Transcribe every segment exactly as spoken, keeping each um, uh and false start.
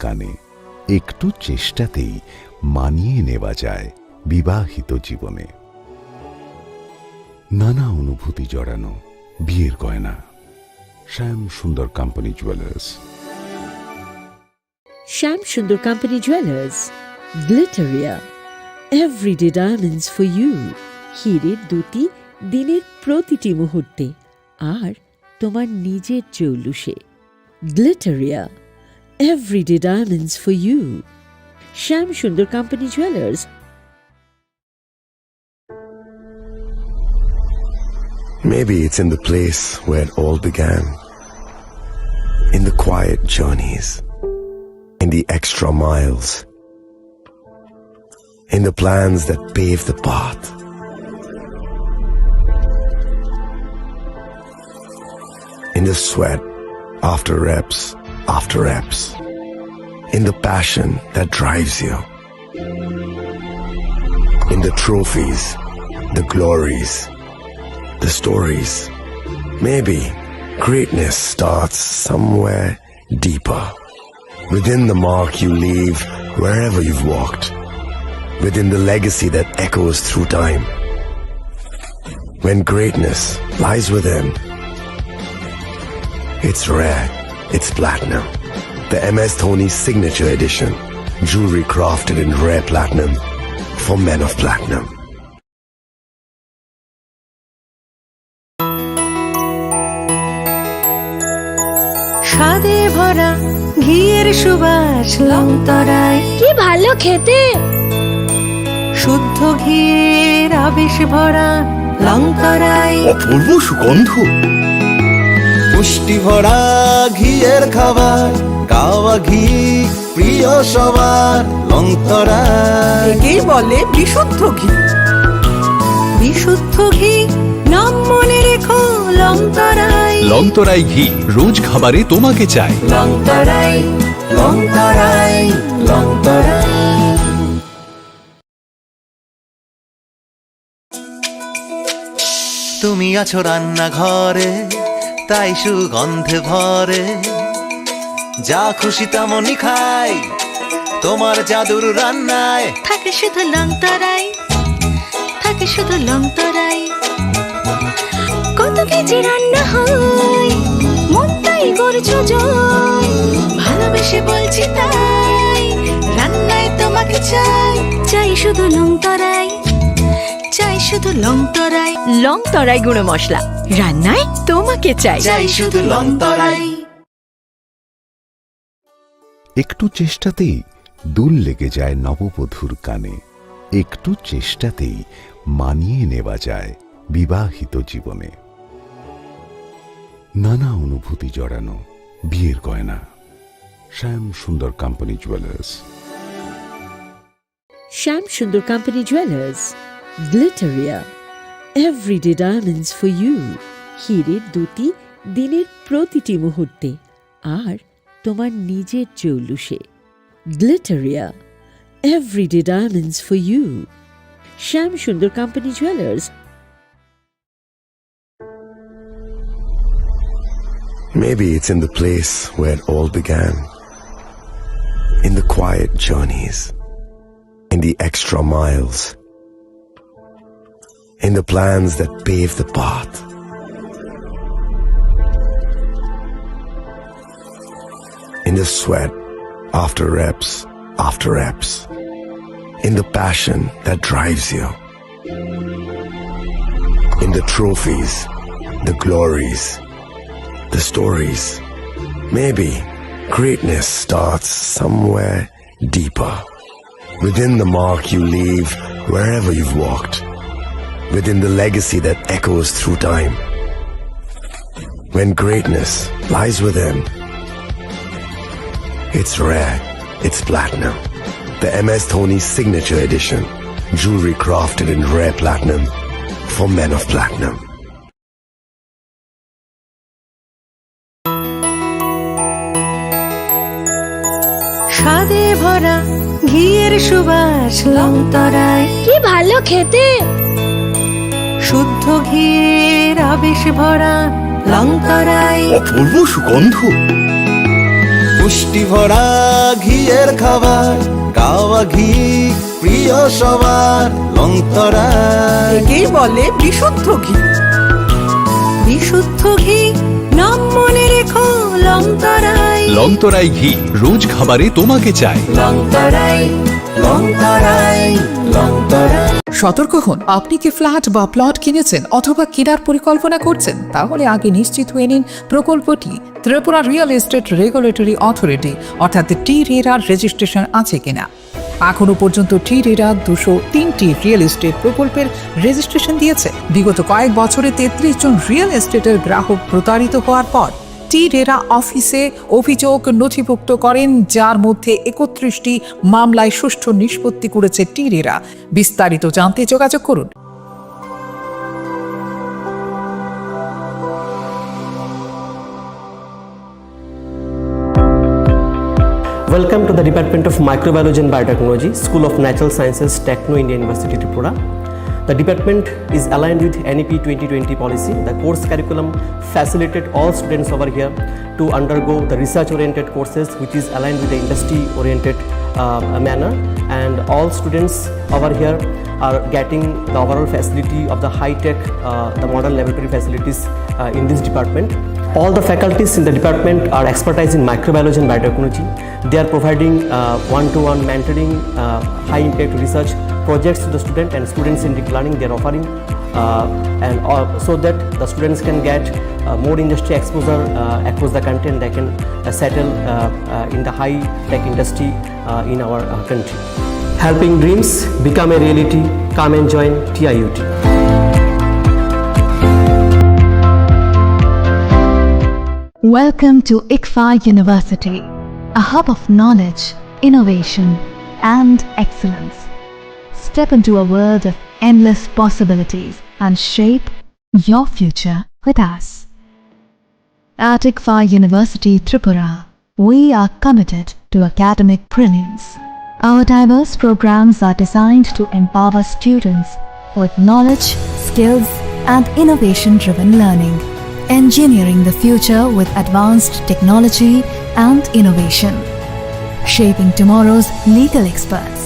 কানে। একটু চেষ্টাতেই মানিয়ে নেওয়া যায় বিবাহিত জীবনে। নানা অনুভূতি জড়ানো বিয়ের গয়না। শ্যাম Sundar company jewellers. Shyam Sundar company jewellers, Glitteria, everyday diamonds for you. হীরের দ্যুতি দিনের প্রতিটি মুহূর্তে, আর তোমার নিজের জৌলুসে। Glitteria, everyday diamonds for you. Shyam Sundar company jewellers. Maybe it's in the place where it all began. In the quiet journeys, in the extra miles, in the plans that pave the path, in the sweat after reps after reps, in the passion that drives you. In the trophies, the glories, the stories. Maybe greatness starts somewhere deeper. Within the mark you leave wherever you've walked. Within the legacy that echoes through time. When greatness lies within, it's rare, it's platinum. The M S Dhoni Signature Edition. Jewelry crafted in rare platinum for men of platinum. স্বাদে ভরা ঘিয়ের সুবাস লংতরাই। কি ভালো খেতে! শুদ্ধ ঘিয়ের আবেশ ভরা লংতরাই। অপূর্ব সুগন্ধ। পুষ্টি ভরা ঘিয়ের খাবার, কাওয়া ঘি প্রিয় সবার লংতরাই। একেই বলে বিশুদ্ধ ঘি। বিশুদ্ধ ঘি, নাম মনে রেখো লংতরাই। লংতরাই ঘি, রোজ খাবারে তোমাকে চাই। লংতরাই, লংতরাই, লংতরাই। তুমি আছো রান্নাঘরে, তাই সুগন্ধে ভরে। যা খুশি তেমনই খাই, তোমার জাদুর রান্নায়। থাকে শুধু লংতরাই, থাকে শুধু লংতরাই। কত কেজি রান্না হয়, মনটাই করছো জয়। ভালোবেসে বলছি তাই, রান্নায় তোমাকে চাই। চাই শুধু লংতরাই, চাই শুধু লংতরাই। লংতরাই গুঁড়ো মশলা, রান্নায় তোমাকে চাই। চাই শুধু লংতরাই। একটু চেষ্টাতেই দুল লেগে যায় নববধূর কানে। একটু চেষ্টাতেই মানিয়ে নেওয়া যায় বিবাহিত জীবনে। নানা অনুভূতি জড়ানো বিয়ের গয়না। শ্যাম Sundar company jewellers. Shyam Sundar company jewellers, Glitteria, everyday diamonds for you. হীরের দ্যুতি দিনের প্রতিটি মুহূর্তে, আর তোমার নিজের জৌলুসে। Glitteria, everyday diamonds for you. Shyam Sundar company jewellers. Maybe it's in the place where it all began. In the quiet journeys, in the extra miles, in the plans that pave the path, in the sweat after reps after reps, in the passion that drives you. In the trophies, the glories, the stories. Maybe greatness starts somewhere deeper. Within the mark you leave wherever you've walked. Within the legacy that echoes through time. When greatness lies within, it's rare, it's platinum. The M S Dhoni Signature Edition. Jewelry crafted in rare platinum for men of platinum. স্বাদে ভরা ঘিয়ের সুবাস লংতরাই। কি ভালো খেতে! শুদ্ধ ঘিয়ের আবেশ ভরা লংতরাই। অপূর্ব সুগন্ধ। পুষ্টি ভরা ঘিয়ের খাবার, গাওয়া ঘি প্রিয় সবার, লংতরাই। একেই বলে বিশুদ্ধ ঘি। বিশুদ্ধ ঘি, নাম মনে রেখো, লংতরাই। লংতরাই ঘি, রোজ খাবারে তোমাকে চাই। লংতরাই, লংতরাই, লংতরাই। সতর্ক হন, আপনি কি ফ্ল্যাট বা প্লট কিনেছেন অথবা কেনার পরিকল্পনা করছেন? তাহলে আগে নিশ্চিত হয়ে নিন প্রকল্পটি। Tripura real estate regulatory authority অর্থাৎ টি রেরার রেজিস্ট্রেশন আছে কিনা। এখনো পর্যন্ত টি রেরা দুশো তিনটি রিয়েল এস্টেট প্রকল্পের রেজিস্ট্রেশন দিয়েছে। বিগত কয়েক বছরে তেত্রিশ জন রিয়েল এস্টেটের গ্রাহক প্রতারিত হওয়ার পর টি রেরা অফিসে অভিযোগ নথিভুক্ত করেন, যার মধ্যে একত্রিশটি মামলায় সুষ্ঠু নিষ্পত্তি করেছে টি রেরা। বিস্তারিত জানতে যোগাযোগ করুন। Welcome to the Department of Microbiology and Biotechnology, School of Natural Sciences, Techno India University, Tripura. The department is aligned with N E P twenty twenty policy. The course curriculum facilitated all students over here to undergo the research-oriented courses, which is aligned with the industry-oriented, uh, manner. And all students over here are getting the overall facility of the high-tech, uh, the modern laboratory facilities, uh, in this department. All the faculties in the department are expertise in microbiology and biotechnology. They are providing, uh, one-to-one mentoring, uh, high-impact research projects to the student and students-centric learning they are offering, uh, and, uh, so that the students can get, uh, more industry exposure, uh, across the country, and they can, uh, settle, uh, uh, in the high-tech industry, uh, in our, uh, country. Helping dreams become a reality. Come and join T I U T. Welcome to ICFAI University, a hub of knowledge, innovation, and excellence. Step into a world of endless possibilities and shape your future with us. At ICFAI University Tripura, we are committed to academic brilliance. Our diverse programs are designed to empower students with knowledge, skills, and innovation-driven learning, engineering the future with advanced technology and innovation, shaping tomorrow's legal experts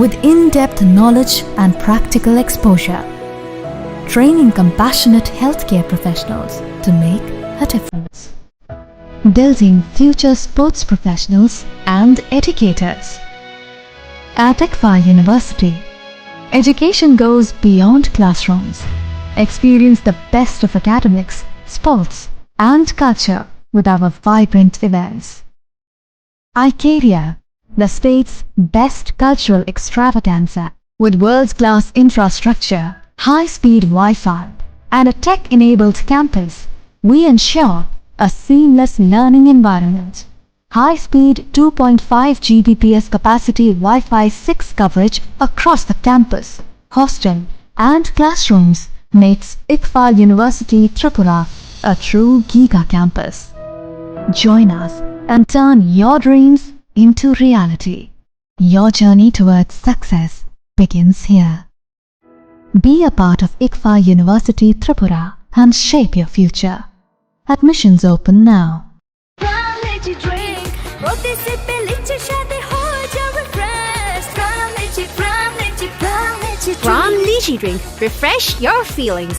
with in-depth knowledge and practical exposure, training compassionate healthcare professionals to make a difference, building future sports professionals and educators. At ICFAI University, education goes beyond classrooms. Experience the best of academics, sports, and culture with our vibrant events. Icaria, the state's best cultural extravaganza, with world-class infrastructure, high-speed Wi-Fi, and a tech-enabled campus, we ensure a seamless learning environment. High-speed two point five G B P S capacity Wi-Fi six coverage across the campus, hostel, and classrooms makes ICFAI University Tripura a true giga campus. Join us and turn your dreams into reality. Your journey towards success begins here. Be a part of ICFAI University Tripura and shape your future. Admissions open now. Pram Lychee Drink, প্রতি সিপে লিচির স্বাদে হয়ে যাও refresh. Pram Lychee, Pram Lychee, Pram Lychee Drink. Pram Lychee Drink, refresh your feelings.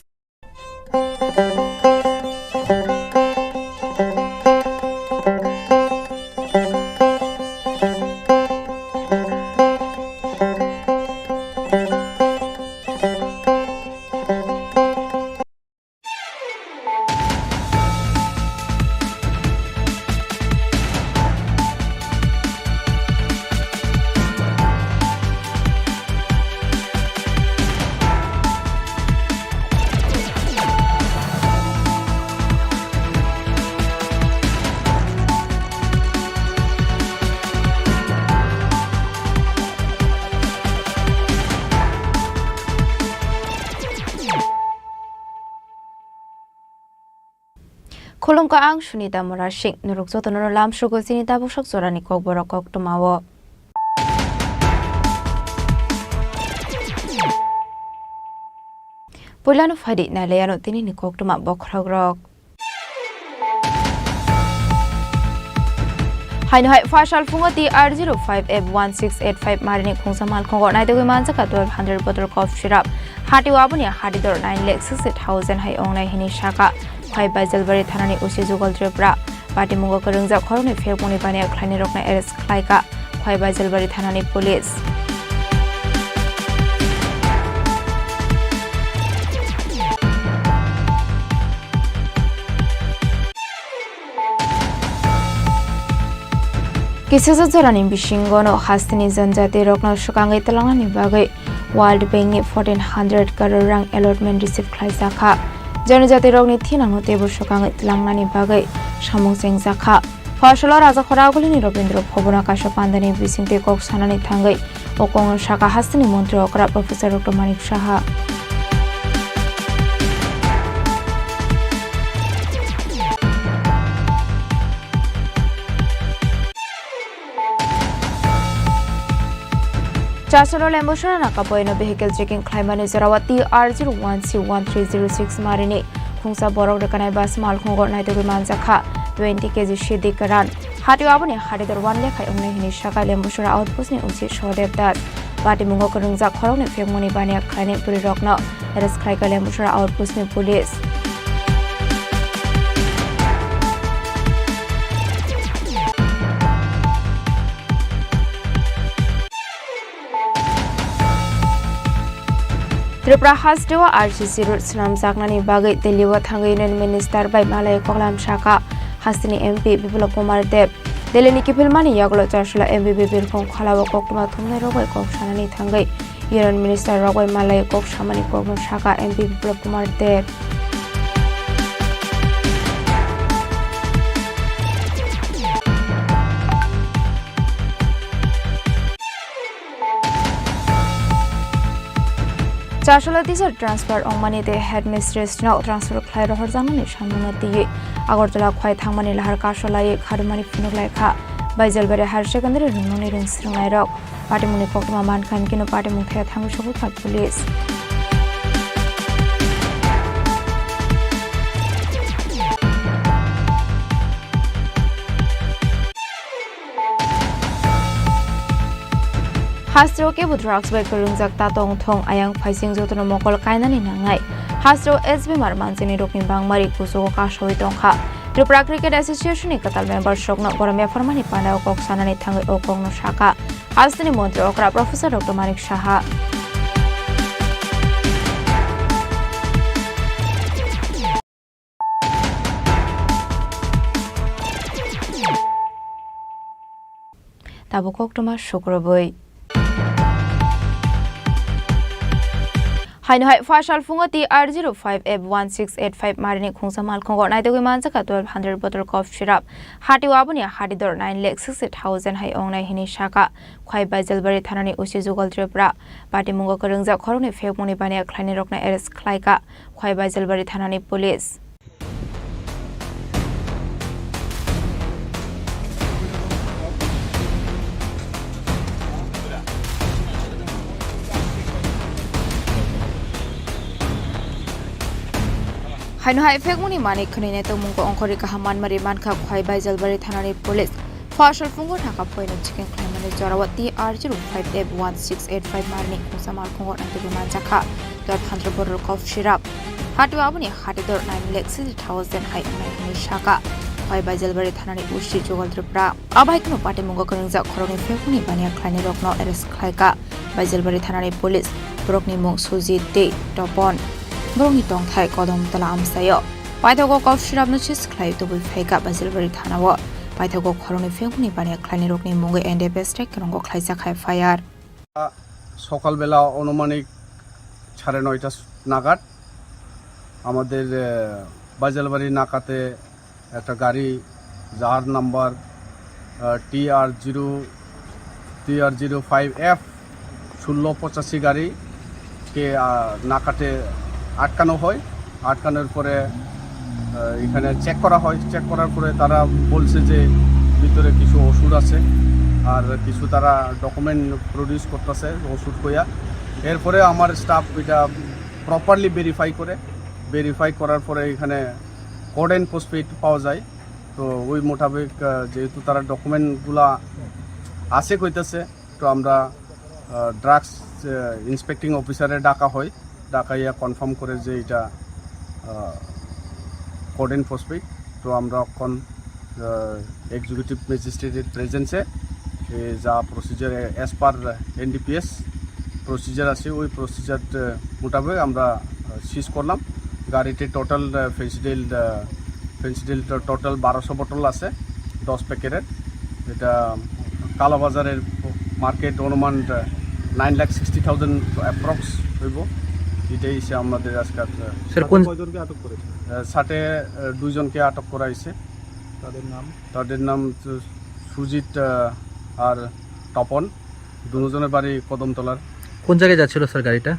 Khulumkha, ang Sunita Murasing. Norok jotono lamsugo chini tabuk sak jorani kokborok koktwmao. Puilano phaidi nailaiano tinini koktwma bokhorokrok. Haino hai pha salphungo T R zero five F one six eight five marini khungsa malkhungo naitugwi manjakha twelve hundred bottle cough syrup. Hatio aboni hati dor nine lakh sixty thousand hai ongnai hinwi saka. Khwai Baijalbari thanani O C Jugal Tripura. Patimungo kwrwngjak khoroknwi phekmungni baniya khlainai rokno arrest khlaikha Khwai Baijalbari thanani police. Kisasa jorani bisingono hasteni janjati rokno swkangwi twlangnani bagwi World Bank ni fourteen hundred crore rang allotment receive khlaijakha. Janjati rokni thinangno teibo swkangwi twlangnani bagwi samung chengjakha. Phasalo Rajakhora Agulini Robindra Bhabono kaisa pandani bisingtwi kok sanani thangwi o kokno saka hasteni montri okra Professor Doctor Manik Saha. Chasalo Lembusura naka poino vehicle checking khlaimani jorao T R zero one C one three zero six marini khungsa borok rwkanai bus malkhungo naitugwi manjakha twenty K G sidi kwran. Hatio aboni hati dor one lakh hai wngnai hinwi saka Lembusura outpost ni O C Sodev Das. Patimungo kwrwngjak khoroknwi phekmungni baniya khlainai bwrwirokno arrest khlaikha Lembusura outpost ni police. Tripura hasteo R C C road swnamjaknani bagwi Delhi-o thangwi Union Minister bai malai koklam saka hasteni M P Biplab Kumar Deb. Delhi-ni kiphilmani yagulo Chasalo M P Biplab Kumar Deb koktwma thumnairok bai kok sanani thangwi Union Minister rok bai malai kok samani kokno saka M P Biplab Kumar Deb. Chasalo teacher transfer ongmani tei headmistress no transfer khlai rohorjaknani samungno twiwi Agartala khwai thangmani lahar kasolaiwi kharumani phunuk laikha Baijalbari Higher Secondary rwngnokni rwngsrwngnairok. Patimungni koktwma mankha, himkheno patimung thaya thangwi sogwikha police. Hasteo kebo drugs bai kwrwngjak ta tong thung, ayang phaising jotono mokol kainani nangnai. Hasteo S B mar manjini rokni bangmari kuchugo kasawi tongkha. Tripura Cricket Association ni kwtal members rokno borom yapharmani panao kok sanani thangwi o kokno saka hasteni montri okra Professor Doctor Manik Saha. Tabuk koktwma sukrubwi. Haino hai pha salphungo T R zero five F one six eight five marini khungsa malkhungo naitugwi manjakha twelve hundred bottle cough syrup. Hatio aboni hati dor nine lakh sixty thousand hai ongnai hinwi saka Khwai Baijalbari thanani O C Jugal Tripura. Patimungo kwrwngjak khoroknwi phekmungni baniya khlainai rokno arrest khlaikha Khwai Baijalbari thanani police. Haino hai phekmungni manwi khwnwi naitokmungo ongkhorwi kaham manmari mankha Khwai Baijalbari thanani police. Pha salphungo naka poino checking khlaimani jorao T R zero five F one six eight five marini khungsa malkhungo naitugwi manjakha twelve hundred bottle cough syrup. Hatio aboni hati dor nine lakh sixty thousand hai wngnai hinwi saka Khwai Baijalbari thanani O C Jugal Tripura. Abahaikhe patimungo kwrwngjak khoroknwi phekmungni baniya khlainairokno arrest khlaikha Baijalbari thanani police. Borokni mung Sujit tei Topon. Borokni tongthai Kodom Tola amchaio. Paithago cough syrupno seize khlai tubui phaikha Baijalbari thanao. Paithago khoroknwi phekmungni baniya khlainairokni mungwi N D P S strike kwrwngo khlaijak F I R. সকালবেলা আনুমানিক সাড়ে নয়টা নাগাদ আমাদের, আহ, বাজালবাড়ি নাকাতে একটা গাড়ি, যার নাম্বার, আহ, টি আর জিরো, টি আর জিরো ফাইভ এফ ষোলো পঁচাশি গাড়িকে, আহ, নাকাতে আটকানো হয়। আটকানোর পরে, আহ, এখানে চেক করা হয়। চেক করার পরে তারা বলছে যে ভিতরে কিছু ওষুধ আছে, আর কিছু তারা ডকুমেন্ট প্রডিউস করতেছে ওষুধ কইয়া। এরপরে আমার স্টাফ এটা প্রপারলি ভেরিফাই করে, ভেরিফাই করার পরে এখানে কোড অ্যান্ড ফসফেট পাওয়া যায়। তো ওই মোতাবেক, আহ, যেহেতু তারা ডকুমেন্টগুলা আছে কইতাছে, তো আমরা, আহ, ড্রাগস, আহ, ইন্সপেক্টিং অফিসারে ডাকা হয়, ডাকাইয়া কনফার্ম করে যে এটা, আহ, কোড এনফোর্সমেন্ট। তো আমরা এখন, আহ, এক্সিকিউটিভ ম্যাজিস্ট্রেটের প্রেজেন্সে, এ, যা procedure, as per NDPS procedure আছে, ওই প্রসিজার, আহ, মোতাবেক আমরা, আহ, সিজ করলাম। গাড়িতে টোটাল, আহ, ফেন্সিডিল, আহ, ফেন্সিডিল টো-, টোটাল বারোশো বোতল আছে, দশ প্যাকেটের। এটা কালোবাজারের মার্কেট অনুমান, আহ, নাইন লাখ সিক্সটি থাউজেন্ড অ্যাপ্রক্স হইব। এটাই হচ্ছে আমাদের আজকাল, আহ, স্যার, কোন কয়জনকে আটক করেছে? আহ, সাথে, আহ, দুইজনকে আটক করা হয়েছে। তাদের নাম? তাদের নাম হচ্ছে সুজিত, আহ, আর তপন। দুজনের বাড়ি কদমতলার। কোন জায়গায় যাচ্ছিল স্যার গাড়িটা?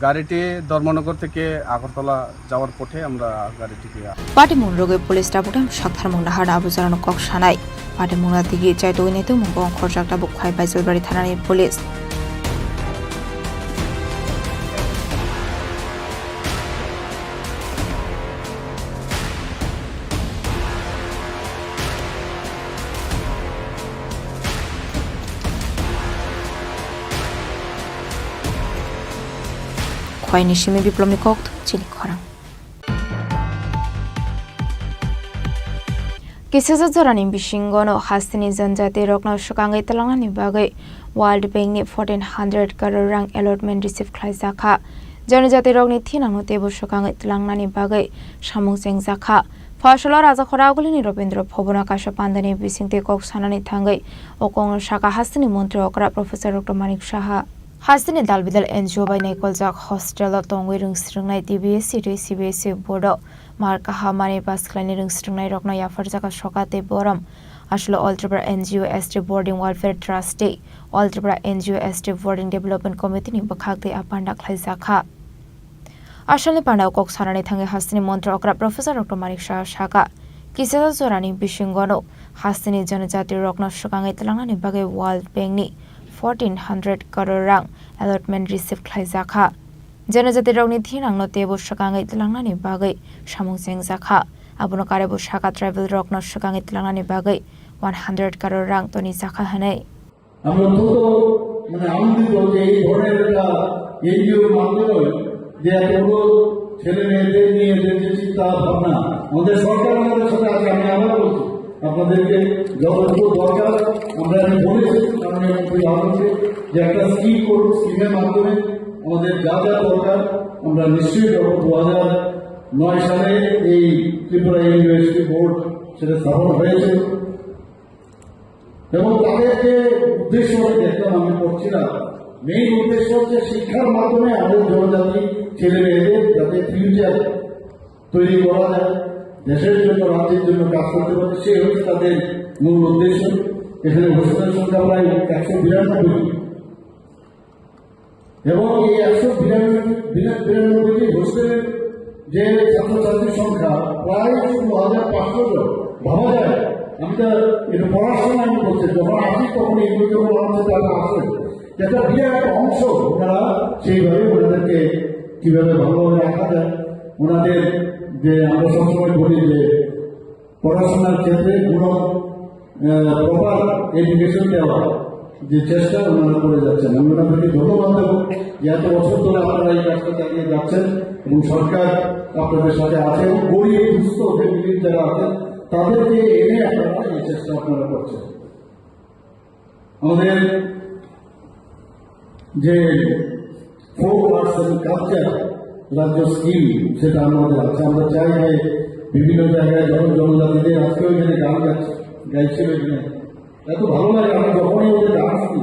গাড়িটি ধর্মনগর থেকে আগরতলা যাওয়ার পথে আমরা গাড়িটিকে। Patimung rwgwi police tabuktham saktharmung naharno abo jorano kok sanai. Patimung na tigi chaitugwi naitukmung bo khorjak tabuk khai Baijalbari thanani police. Khwaini simi Biplomni kok chini khorang. Kisisa jorani bisingono hasteni janjati rokno swkangwi twlangnani bagwi World Bank ni fourteen hundred crore rang allotment receive khlaijak kha. Janjati rokni thinangno teibo swkangwi twlangnani bagwi samung chengjak kha. Phaisalo Raja Khora Agulini Robindra Bhabono kaisa pandani bisingtwi kok sanani thangwi o kokno saka hasteni montri okra Professor Doctor Manik Saha. Hasteni dalbidal N G O bai naikoljak hostel o tongwi rwngsrwngnai T B S C tei C B S C board o mar kaham manwi pass khlaini rwngsrwngnairokno yapharjak kha soka tei borom. Aswk All Tripura N G O S T Boarding Welfare Trust tei All Tripura N G O S T Boarding Development Committee ni bwkhak tei a panda khlaijak kha. Aswkni pandao kok sanani thangwi hasteni montri okra Professor Doctor Manik Saha sakha, kisisa jorani bisingono hasteni janjati rokno swkangwi twlangnani bagwi World Bank ni fourteen hundred crore rang allotment receive khlaijak kha. Janjati rokni thinangno teibo swkangwi twlangnani bagwi samung chengjak kha. Abono karwi bo sakha tribal rokno swkangwi twlangnani bagwi one hundred crore rang tonijak kha hwnwi. আমরা অত্যন্ত, মানে, আনন্দিত যে এই ধরনের একটা এনজিওর মাধ্যমে যে এতগুলো ছেলে মেয়েদের নিয়ে যে, যে চিন্তা ভাবনা, আমাদের সরকার আমাদের সাথে আছে। আমি আবার বলছি, আপনাদেরকে যতটুকু দরকার আমরা আমি বলেছি মাননীয় মন্ত্রী মহোদয়কে যে একটা স্কিম করুন, স্কিমের মাধ্যমে আমাদের যা যা দরকার আমরা নিশ্চয়ই করবো। দু হাজার নয় সালে এই ত্রিপুরা ইউনিভার্সিটি বোর্ড সেটা স্থাপন হয়েছিল। এবং তাদের যে উদ্দেশ্য আমি দেখলাম, আমি পড়ছিলাম, মেইন উদ্দেশ্য হচ্ছে শিক্ষার মাধ্যমে আমাদের জনজাতি ছেলে মেয়েদের যাতে ফিউচার তৈরি করা যায়, দেশের জন্য, রাজ্যের জন্য কাজ করতে পারে, সেই হচ্ছে তাদের মূল উদ্দেশ্য। এখানে হোস্টেলের সংখ্যা প্রায় একশো বিরানব্বই। এবং এই একশো বিরানব্বই, বিরা-, বিরানব্বইটি হোস্টেলের যে ছাত্রছাত্রীর সংখ্যা প্রায় ষোলো হাজার পাঁচশো জন। ভাবা যায়, আমি তো এটা পড়ার সময় আমি বলছি, যখন আসি তখন এইগুলো যখন আমার সাথে আবার আসে, একটা বিরাট অংশ ওনারা সেইভাবে ওনাদেরকে কিভাবে ভালোভাবে রাখা যায়, ওনাদের যে আমরা সবসময় বলি যে পড়াশোনার ক্ষেত্রে গুণ, আহ, প্রপার এডুকেশন দেওয়া যে চেষ্টা ওনারা করে যাচ্ছেন, আমি ওনাদেরকে ধন্যবাদ দেবো যে এত বছর ধরে আপনারা এই কাজটা চালিয়ে যাচ্ছেন এবং সরকার আপনাদের সাথে আছে এবং গরিব দুস্থ ফ্যামিলির যারা আছেন তাদেরকে এনে আপনারা এই চেষ্টা আপনারা করছেন। আমাদের যে ফোক আর্টস এবং কালচার রাজ্য স্কিম, সেটা আমাদের আছে। আমরা চাই যে বিভিন্ন জায়গায় যখন জনজাতিদের আজকেও এখানে গান গাচ্ছে, গাইছিল এখানে, এত ভালো লাগে। আমি যখনই ওদের গান শুনি,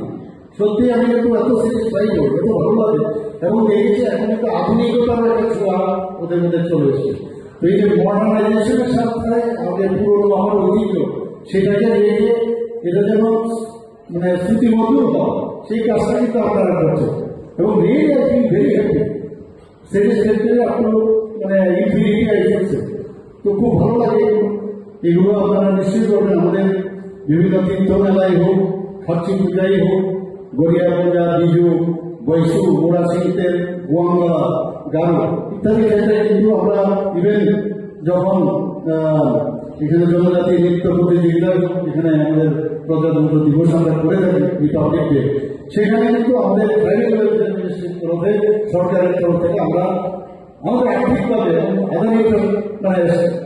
সত্যি আমি একটু এত স্যাটিসফাই হই, এত ভালো লাগে। এবং দেখেছি এখন একটু আধুনিকতার একটা ছোঁয়া ওদের মধ্যে চলে এসেছে। তো এই যে মডার্নাইজেশনের সাথে আমাদের পুরনো আমার ঐতিহ্য, সেটাকে রেখে এটা যেন মানে শ্রুতিমধুর হয়, সেই কাজটা কিন্তু আপনারা করছেন। এবং really I feel very happy, satisfactory up to মানে ইনফিনিটি আই ফিল। তো খুব ভালো লাগে এগুলো। এগুলো আপনারা নিশ্চয়ই করবেন। আমাদের বিভিন্ন তীর্থ মেলাই হোক, খাচ্ছি পূজাই হোক, গড়িয়া পূজা, বিজু, বৈশু, মোরা, সিংতের, গোয়াংলা, গারো ইত্যাদি ক্ষেত্রে কিন্তু আমরা ইভেন যখন আহ, এখানে জনজাতি নৃত্য প্রতিযোগিতা এবং এখানে আমাদের প্রজাতন্ত্র দিবস আমরা করে থাকি, রিপাবলিক ডে। সেখানে কিন্তু আমাদের ট্রাইবাল ওয়েলফেয়ার মিনিস্ট্রির তরফে, সরকারের তরফ থেকে আমরা আমাদের আর্থিকভাবে এবং আদার ইনফ্রা-, মানে,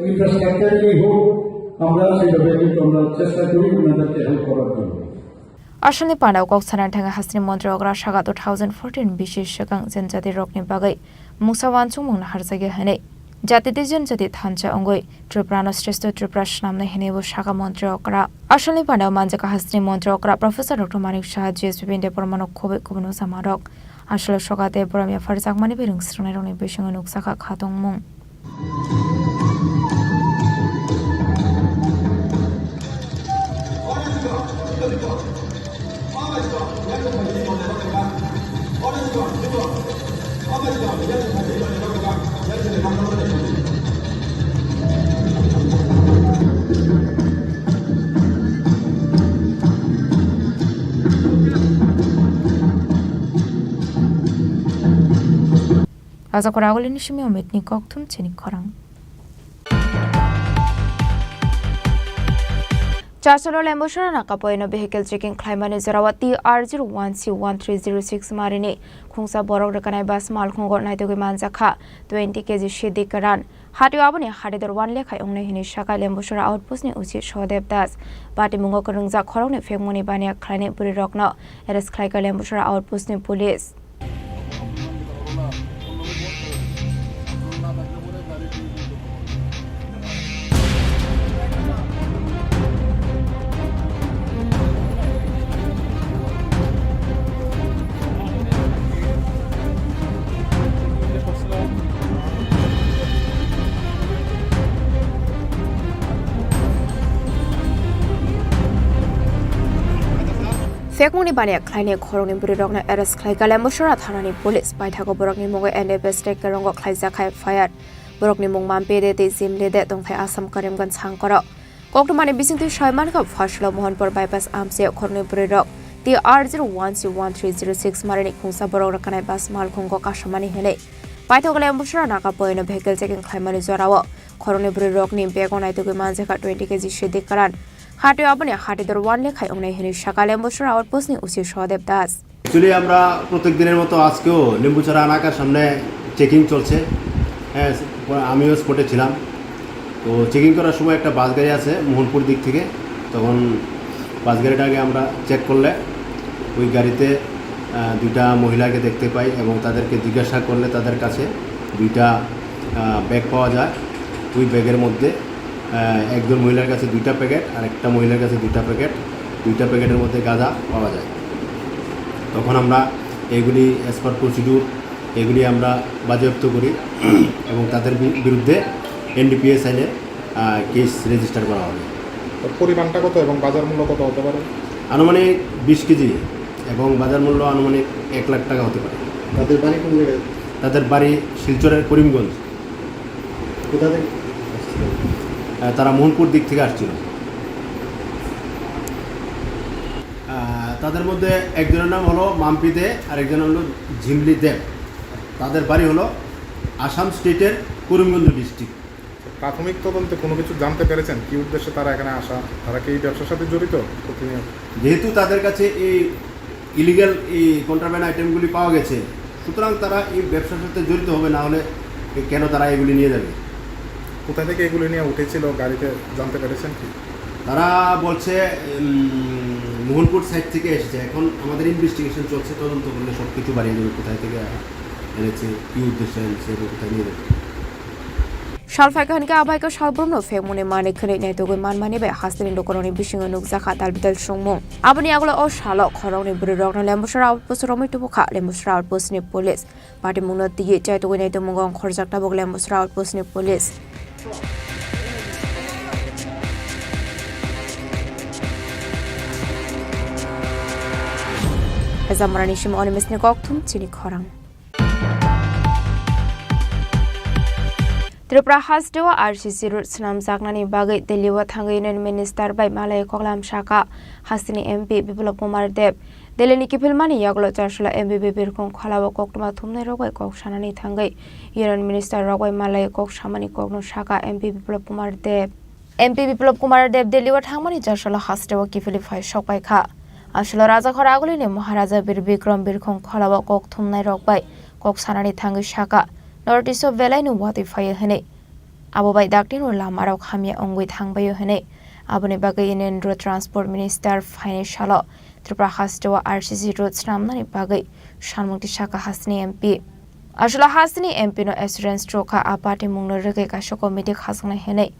ইনফ্রাস্ট্রাকচারালি হোক, আমরা সেইভাবে কিন্তু আমরা চেষ্টা করি ওনাদেরকে হেল্প করার জন্য। Asalni panao kok sana thangwi hasteni montri okra saka two thousand fourteen bisi swkang jenjati rokni bagwi mungsa uansukmung naharjagya hwnwi jati tei jenjati thansa wngwi Tripura no Shrestho Tripura swnamnai hwnwi bo saka montri okra. Asalni panao manjak hasteni montri okra Professor Doctor Manik Saha, G S B Binde Bormano khobwi kubun ujamarok. Asalo soka tei borom yaphar jakmani bai rwng srwngnairokni bisingo nukjakha khatungmung. Rajakora agulini simi ometni kokthum chini khorang. Chasolo Lembusora nakapoino vehicle checking khlaimani jorao T R zero one C one three zero six marini khungsa borok rwkanai bus malkhungo naitugwi manjakha twenty K G sidi kwran. Hatio aboni hatidor one lekhai wngnai hwnwi saka Lembusora outpost ni O C Sodev Das. Patimungo kwrwngjak khoroknwi phekmungni baniya khlainai bwrwirokno arrest khlaikha Lembusora outpost ni police. Phekmungni baniya khlainai khoroknwi bwrwirokno arrest khlaikha Lembusora thanani police. Paithago borokni mungwi N D P S tei Kerongo khlaijak F I R. Borokni mung Mampede tei Jimlide tongthai Assam Karimganj sangkoro. Koktwmani bisingtwi saimankha, Phasalo Mohanpur bypass amchio khoroknwi bwrwirok T R zero one C one three zero six marini khungsa borok rwkanai bus malkhungo kasamani hwnwi. Paithago Lembusora nakapoino vehicle checking khlaimani jorao khoroknwi bwrwirokni bego naitugwi manjakha twenty K G sidi kwran. Hatio aboni hatidor one lekhai wngnai hwnwi saka Lembusora outpost ni O C Sodev Das. Actually, আমরা প্রত্যেক দিনের মতো আজকেও লেম্বুছড়া এলাকার সামনে চেকিং চলছে। হ্যাঁ, আমিও স্পটে ছিলাম। তো চেকিং করার সময় একটা বাস গাড়ি আছে মোহনপুর দিক থেকে, তখন বাস গাড়িটাকে আমরা চেক করলে ওই গাড়িতে, আহ, দুইটা মহিলাকে দেখতে পাই এবং তাদেরকে জিজ্ঞাসা করলে তাদের কাছে দুইটা, আহ, ব্যাগ পাওয়া যায়। ওই ব্যাগের মধ্যে আহ, একজন মহিলার কাছে দুইটা প্যাকেট আর একটা মহিলার কাছে দুইটা প্যাকেট, দুইটা প্যাকেটের মধ্যে গাঁজা পাওয়া যায়। তখন আমরা এগুলি as per procedure এগুলি আমরা বাজেয়াপ্ত করি এবং তাদের বি-, বিরুদ্ধে এনডিপিএস আইনে, আহ, কেস রেজিস্টার করা হবে। তো পরিমাণটা কত এবং বাজার মূল্য কত হতে পারে? আনুমানিক বিশ কেজি এবং বাজার মূল্য আনুমানিক এক লাখ টাকা হতে পারে। তাদের বাড়ি কোন জায়গায়? তাদের বাড়ি শিলচরের করিমগঞ্জ। কোথা থেকে আসছিল? আহ, তারা মোহনপুর দিক থেকে আসছিল। আহ, তাদের মধ্যে একজনের নাম হলো মাম্পি দে আর একজন হলো ঝিমলি দেব। তাদের বাড়ি হলো আসাম স্টেটের করিমগঞ্জ ডিস্ট্রিক্ট। প্রাথমিক তদন্তে কোনো কিছু জানতে পেরেছেন কি উদ্দেশ্যে তারা এখানে আসা? তারা কি এই ব্যবসার সাথে জড়িত প্রতিনিয়ত? যেহেতু তাদের কাছে এই ইলিগ্যাল এই কন্ট্রাব্যান্ড আইটেমগুলি পাওয়া গেছে, সুতরাং তারা এই ব্যবসার সাথে জড়িত হবে, না হলে এ কেন তারা এগুলি নিয়ে যাবে? কোথা থেকে এগুলি নিয়ে উঠেছিল গাড়িতে, জানতে পেরেছেন কি? তারা বলছে, উম, মোহনপুর সাইড থেকে এসেছে। এখন আমাদের ইনভেস্টিগেশন চলছে, তদন্ত করলে সব কিছু বাড়িয়ে দেবে, কোথায় থেকে এনেছে, কি উদ্দেশ্যে এনেছে এবং কোথায় নিয়ে যাবে। Sal phaikha hwnkhe abaikhe salbrumno phekmungni manwi khwnwi naitugwi manmani bai hasteni lukurokni bisingo nukjakha talbital songmung. Aboni yagulo o salo khoroknwi bwrwirokno Lembusora outpost romwi tubukha Lembusora outpostni police. Patimungno twiwi chaitugwi naitugmungo ongkhorjak tabuk Lembusora outpostni police. Hezamorani simi Animeshni kokthum chini khorang. Tripura hasteo R C C road swnamjaknani bagwi Delhi o thangwi Union Minister bai malai koklam sakha hasteni M P Biplab Kumar Deb. Delhi ni kiphilmani yagulo Chasla M B B birkhung kholao koktwma thumnairok bai kok sanani thangwi Union Minister rok bai malai kok samani kokno sakha M P Biplab Kumar Deb. M P Biplab Kumar Deb Delhi o thangmani chasalo hasteo kiphilwi phai sok pai kha. Aswlo Rajakhor agulini Maharaja Bir Bikram Birkhong Kholao kok thumnai rok bai kok sanani thangwi saka, North East o belaino watwi phaio hwnwi. Abo bai daktino lamarok hamya wngwi thangbaio hwnwi. Aboni bagwi Union Road Transport Minister phainai salo Tripura hasteo R C C road snamnani bagwi sanmung tisaka hasteni M P. Aswla hasteni M P no assurance rwkha a party mungno rwgwi kaisa committee khajaknai hwnwi.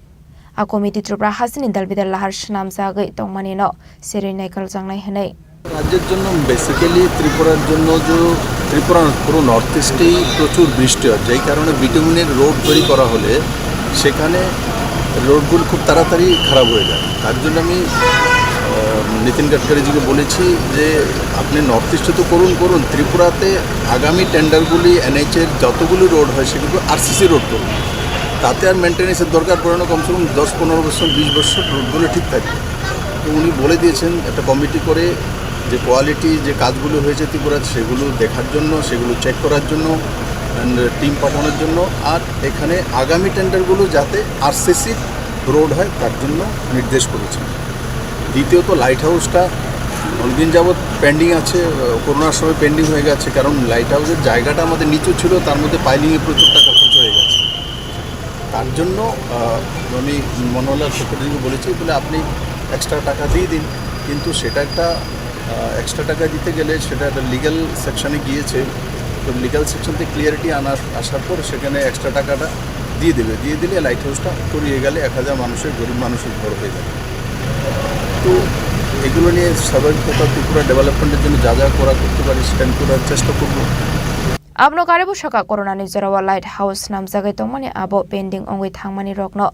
A committee Tripura hasteni dalbidal lahar swnamjagwi tongmanino serwi naikoljaknai hwnwi. রাজ্যের জন্য, বেসিক্যালি ত্রিপুরার জন্য যে ত্রিপুরা না, পুরো নর্থ ইস্টেই প্রচুর বৃষ্টি হয়, যেই কারণে বিটুমিনের রোড তৈরি করা হলে সেখানে রোডগুলো খুব তাড়াতাড়ি খারাপ হয়ে যায়। তার জন্য আমি, আহ, নীতিন গাডকারিজিকে বলেছি যে আপনি নর্থ ইস্টে তো করুন, করুন, ত্রিপুরাতে আগামী টেন্ডারগুলি এনএইচের যতগুলি রোড হয় সেগুলো আরসিসি রোড করুন, তাতে আর মেনটেন্যান্সের দরকার পড়ে না, কমসে কম দশ পনেরো বছর, বিশ বছর রোডগুলো ঠিক থাকবে। তো উনি বলে দিয়েছেন একটা কমিটি করে যে কোয়ালিটি যে কাজগুলো হয়েছে ত্রিপুরাতে সেগুলো দেখার জন্য, সেগুলো চেক করার জন্য, অ্যান্ড টিম পাঠানোর জন্য, আর এখানে আগামী টেন্ডারগুলো যাতে আরসিসি রোড হয় তার জন্য নির্দেশ করেছেন। দ্বিতীয়ত, লাইট হাউসটা অনেকদিন যাবৎ পেন্ডিং আছে, আহ, করোনার সময় পেন্ডিং হয়ে গেছে, কারণ লাইট হাউসের জায়গাটা আমাদের নিচু ছিল, তার মধ্যে পাইলিংয়ে প্রচুর টাকা খরচ হয়ে গেছে। তার জন্য, আহ, আমি মনোহরলাল চক্রবর্তীকে বলেছি, বলে, "আপনি এক্সট্রা টাকা দিয়ে দিন।" কিন্তু সেটা একটা, আহ, এক্সট্রা টাকা দিতে গেলে সেটা একটা লিগ্যাল সেকশনে গিয়েছে। তো লিগ্যাল সেকশন থেকে ক্লিয়ারিটি আনার, আসার পর সেখানে এক্সট্রা টাকাটা দিয়ে দেবে। দিয়ে দিলে লাইট হাউসটা করিয়ে গেলে এক হাজার মানুষের, গরিব মানুষের ঘর হয়ে যাবে। তো এগুলো নিয়ে স্বাভাবিক কথা ত্রিপুরা ডেভেলপমেন্টের জন্য যা যা করা করতে পারি সেটা আমি করার চেষ্টা করব। Abono karibu saka corona ni jorao light house namjagwi tongmani abo pending wngwi thangmani rokno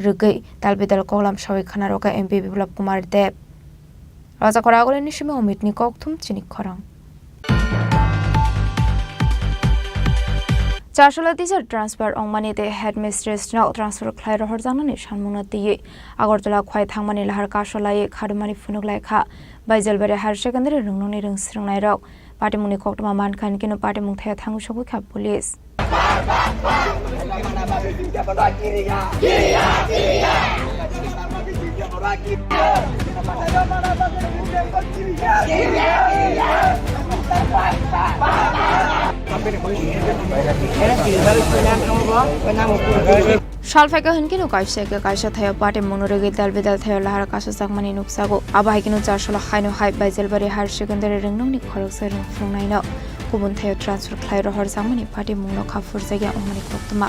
rwgwi talbidal koklam sawi khana rwkha M P Biplab Kumar Deb. Rajakhor agulini simi Omit ni kokthum chini khorang. Chasolo teacher transfer wngmani tei headmistress no transfer khlai rohorjaknani sanmungno twiwi Agartala khwai thangmani lahar kaso laiwi khadumani phunuk lai kha Baijalbari Higher Secondary rwngnokni rwngsrwngnairok. Patimungni koktwma mankha hinkhe no patimung thaio thangwi sogwi kha police. Sal phaikha hinkhe no kaisa khe kaisa thaio patimungno rwgwi dal bidal thaio lahar kasojakmani nukjago. Abo hai kheno chasolo haino hai Baijalbari Higher Secondary rwngnokni khoroksa rwng phunuknaino kubun thaio transfer khlai rohorjakmani patimungno kha phurjakya wngmani koktwma.